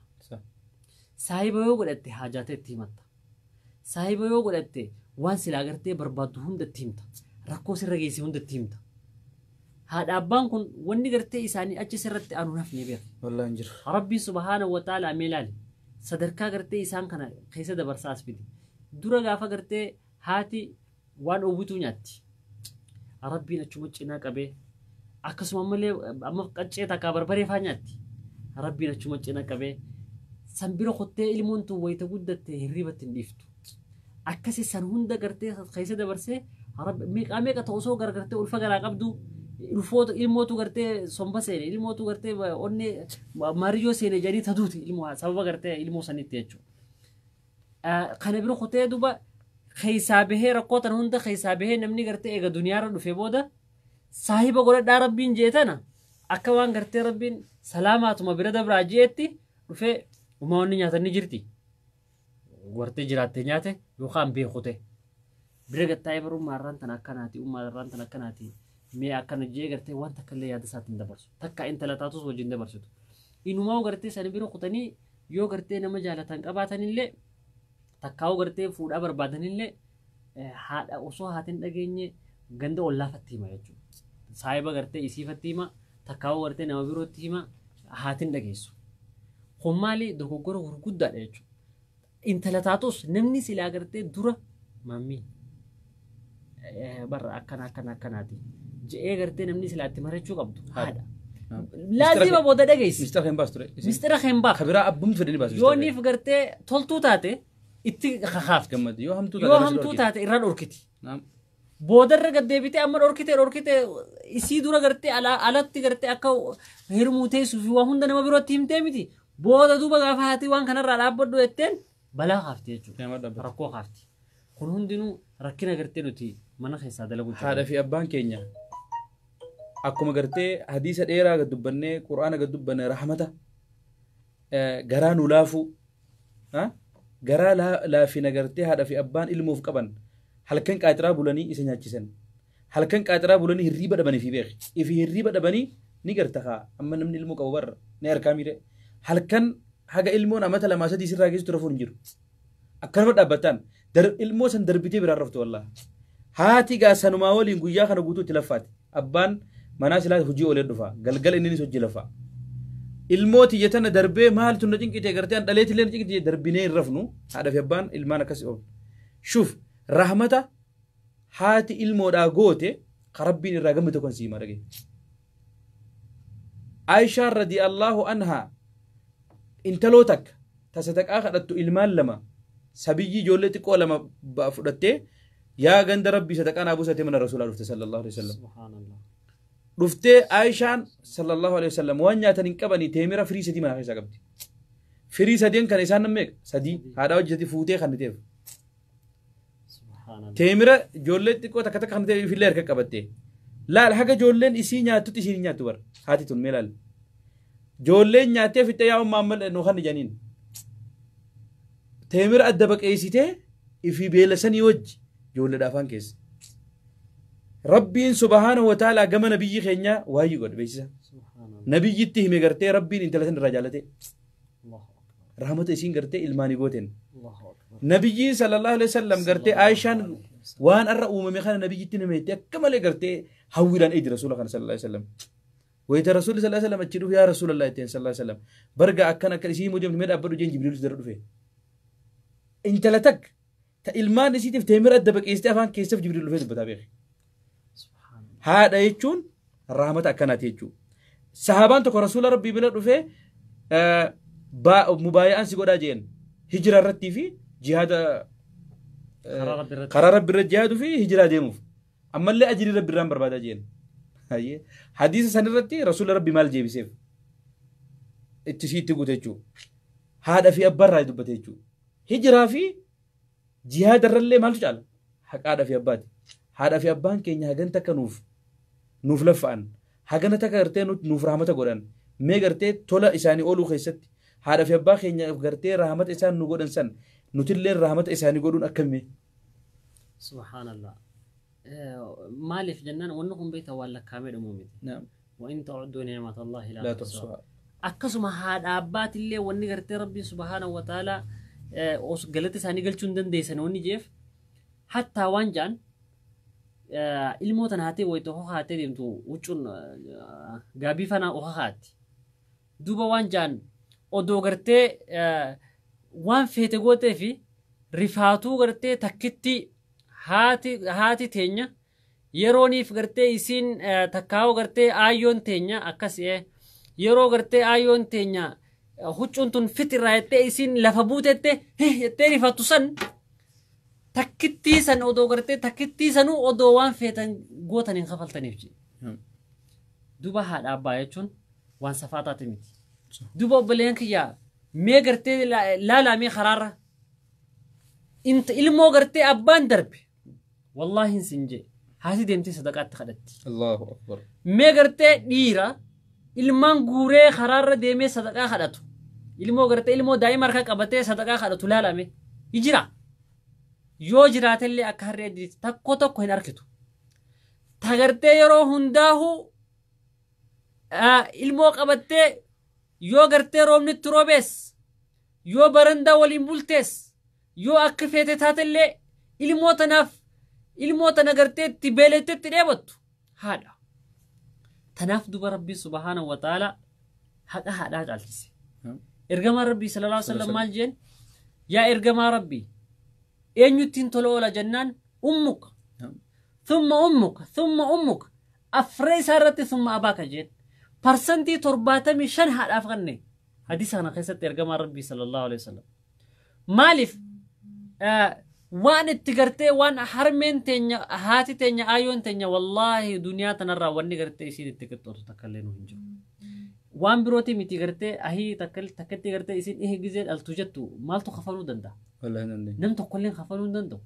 Saahiba yoo godhatte haajaata itti himatta. Saahiba yoo godhatte waan silaa gartee barbaaddu hunda itti himta. Rakkoo sirra geesse hunda itti himta. Haadha abbaan kun wanni gartee isaanii achi sirratti aanu nafni beeka. Wallahi hin jiru. Rabbiin subhaanahu wa ta'ala mee ilaali. Sadarkaa gartee isaan kana keessa dabarsaa as fide. Dura gaafa gartee haati waan oowwituu nyaatti. Rabbiin achuma cinaa qabee akkasuma ammallee amma qaccee takkaa barbaree faa nyaatti. Rabbiin achuma cinaa qabee san bira kottee ilmoon tun wayita guddatte hirribatti hin dhiiftu. Akkasi san hunda gartee keessa dabarsee meeqaa meeqa ta'u osoo gargartee ulfa garaa qabdu ulfoota ilmootu gartee somba seene ilmootu gartee onnee maariyyoo seene jedhanii taduuti ilmoo sababa gartee ilmoo sanitti jechuudha. Kana bira kotee duuba keessaa bahee rakkoo tan hunda keessaa bahee namni gartee eega duniyaarra dhufe booda saahiba godhadhaa rabbiin jeetana akka waan gartee rabbiin salaamaatuma bira dabraa jeetti dhufee uummanni nyaatan ni jirti. Wartee jiraattee nyaate yookaan beekute. Bira gattaa'ee bara ummaarraan tan akkanaati ummaarraan tan akkanaati mee akkana jee gartee waan takka illee yaada isaatiin dabarsu. Takka intala taatus wajjin dabarsitu. Inumaa gartee sani bira kutanii yoo gartee nama jaalatan qabaatanillee takkaa'uu gartee fuudhaa barbaadanillee haadha osoo haatiin dhageenye ganda ollaafatti hima jechuudha. Saahiba gartee isiifatti hima takkaa'uu gartee nama birootti hima haatiin dhageessu. Kun maali dogoggora gurguddaadha jechuudha. Intala taatus namni silaa gartee dura mammii barra akkana akkana akkanaati je'ee gartee namni silaa itti marachuu qabdu haadha. Laazima booda dhageessi. Mistira kan baastu ture. Mistira kan baastu. Kabiraa abbumti fedhanii baasu. Yoo niif gartee toltuu taate itti kakaafti. Gammadi yoo hamtuu Yoo hamtuu taate irra dhorkiti. Boodarra gad deebitee amma dhorkite dhorkite isii dura gartee alatti gartee akka hirmuu teessuu fi waa hunda nama birootti himtee miti. Booda duuba gaafa haati waan kanarraa dhaabbadhu jetteen balaa kaafti jechuudha. Rakkoo kaafti. Kun hundinuu rakkina gartee nuti mana keessaa dalagu. Haadha fi abbaan keenya akkuma gartee hadiisa dheeraa gad dubbannee quraana gad dubbanne rahmata garaa nu laafuu garaa laafina gartee haadha fi abbaan ilmoof qaban halkan qaaxiraa bulanii isa nyaachisan halkan qaaxiraa bulanii hirriiba dhabanii fi beeki ifi hirriiba dhabanii ni garta kaa amma namni ilmoo qabu barra ni harkaa miire halkan haga ilmoon amata lamaa sadii sirraa geessu rafuun hin jiru akkanuma dhaabbataan ilmoo san darbitee biraan raftu wallaahi haati gaa sanumaa waliin guyyaa kana guutuu itti laffaati abbaan manaa silaa hojii oolee dhufa galgala inninis hojii lafa ilmoo tiyya tana darbee maaltu na cinqite gartee an dhaleetillee na cinqite darbinee hin rafnu haadha fi abbaan ilmaan akkasii oolu shuuf rahmata haati ilmoodhaa goote ka rabbiin irraa gamme tokkon siima dhage Aishaan radiyallahu anhaa intaloo takka ta sadaqaa kadhattu ilmaan lama sabiyyii ijoollee xiqqoo lama fudhattee yaa ganda rabbii sadaqaa naa buusatee mana rasuulaa dhufte sallallahu alaihi wasallam. Dhuftee Aishaan sallallahu alaihi wasallam waan nyaatan hin qabanii teemira firii sadii mana keessaa qabdi. Firii sadeen kana isaan nan meeqa? Sadii haadha hojjete fuutee kan ta'eef. Subhaanallah. Teemira ijoollee xiqqoo takka takka kan ta'e ifillee harka qabatte. Laal haga ijoolleen isii nyaattutti isiin hin nyaattu bara. Haati tun mee laal. Ijoolleen nyaattee fixxee yaa ummaa ammal nu kan janiin. Teemira adda baqeessitee ifii beelasanii wajji ijoolleedha afaan keessa. Rabbiin subhaanahu wa ta'ala gama nabiyyi keenyaa waayii godhe beeksisa. Subhaanallah. Nabiyyitti hime gartee rabbiin intala san irraa jaalate. Allahu akbar. Rahmata isiin gartee ilmaanii gooteen. Allahu akbar. Nabiyyiin sallallahu alaihi wasallam gartee Aishaan waan arra uumame kana nabiyyitti himeetti akka malee gartee hawwiidhaan eegi rasuula kana sallallahu alaihi wasallam. Wayita rasuulli sallallahu alaihi wasallam achi dhufu yaa rasuulallah ittiin sallallahu alaihi wasallam. Barga akkan akka isii himuu deemtu mee dhaabbadhu jeen Jibriiltu dara dhufe. Intala takka ta ilmaan isiitiif teemira adda baqeessitee afaan keessaaf Jibriil dhufee dubbataa beeke. Subhaanallah. Haadha jechuun rahmata akkanaati jechuudha. Sahaabaan tokko rasuula rabbii bira dhufee mubaayi'aan si godhaa jeen hijira irrattii fi jihaada Karaa Rabbi irratti. karaa rabbi irra jihaaduu fi hijiraa deemuuf ammallee ajirii rabbi irraan barbaadaa jeen. Hayyee. Hadiisa san irratti rasuula rabbi maal jeebiseef itti sii itti guute jechuudha. Haadha fi abbaa irraa dubbate jechuudha. Hijiraa fi jihaada irrallee maaltu caala? Haqa haadha fi abbaati. Haadha fi abbaan keenya hagan takka nuuf laffa'an hagana takka gartee nuuf rahmata godhan mee gartee tola isaanii ooluu keessatti haadha fi abbaa keenya gartee rahmata isaan nu godhan san nutillee rahmata isaanii godhuun akkamii? Subhaanallah. Maaliif jennaan wanni kun beektaa waan lakkaa'amee dhumuu miti. وإن تعدوا نعمة الله لا Laa تحصوها. tuhsuhaa. Akkasuma haadha abbaatillee wanni gartee rabbiin subhaanahu wa ta'ala galata isaanii galchuu hin dandeessan wanni jeef hattaa waan ja'an ilmoo tana haatee wayita hohaatee deemtu huccuun gaabii fanaa hohaatti. Duuba waan ja'an odoo gartee waan feete gootee fi rifaatuu gartee takkitti haati teenya yerooniif gartee isiin takkaa'oo gartee aayyoon teenya akkas yeroo gartee aayyoon teenya huccuun tun fitirraa jettee isiin lafa buutette jettee rifattu san takkittii san odoo gartee takkittii sanuu odoo waan feetan gootan hin kafaltaniif jedhe. Duuba haadha abbaa jechuun waan safaataati miti. Duuba obboleen kiyyaa mee gartee laalaa mee karaarra ilmoo gartee abbaan darbe wallaahi hin sin jee haati deemtee sadaqaatti kadhatti. Allahu akbar. Mee gartee dhiira ilmaan guuree karaarra deemee sadaqaa kadhatu ilmoo gartee ilmoo daa'ima harka qabatee sadaqaa kadhatu laalame jira. Yoo jiraatellee akka harree adiitti tokko tokko hin arkitu. Ta gartee yeroo hundaahu ilmoo qabattee yoo gartee roobni itti roobees yoo barandaa waliin bultees yoo akka feete taatellee ilmoo tanaaf ilmoo tana gartee itti beelettee itti dheebattu haadha. Tanaaf duba rabbii subhaanahu wa ta'ala haqa haadhaa caalchise. Ergamaan rabbii sallallahu alaihi wasallam maal jeen yaa ergamaa rabbii eenyuttiin tola oola jennaan ummuka thumma ummuka thumma ummuka afree isaa irratti thumma abaaka jeen 75% haadhaaf kenne hadiisa kana keessatti ergamaan rabbii sallallahu alaihi wasallam maaliif waan itti gartee waan harmeen teenya haati teenya aayyoon teenya wallaahi duniyaa tanarraa wanni gartee isiin itti qixxootu takka illee nu hin jiru. Waan birootii miti gartee ahii takkatti gartee isiin ihe gizee dhaltu jettu maaltu kafaluu danda'a? Wallaahi hin dandeenye. Nam tokkolleen kafaluu hin danda'u.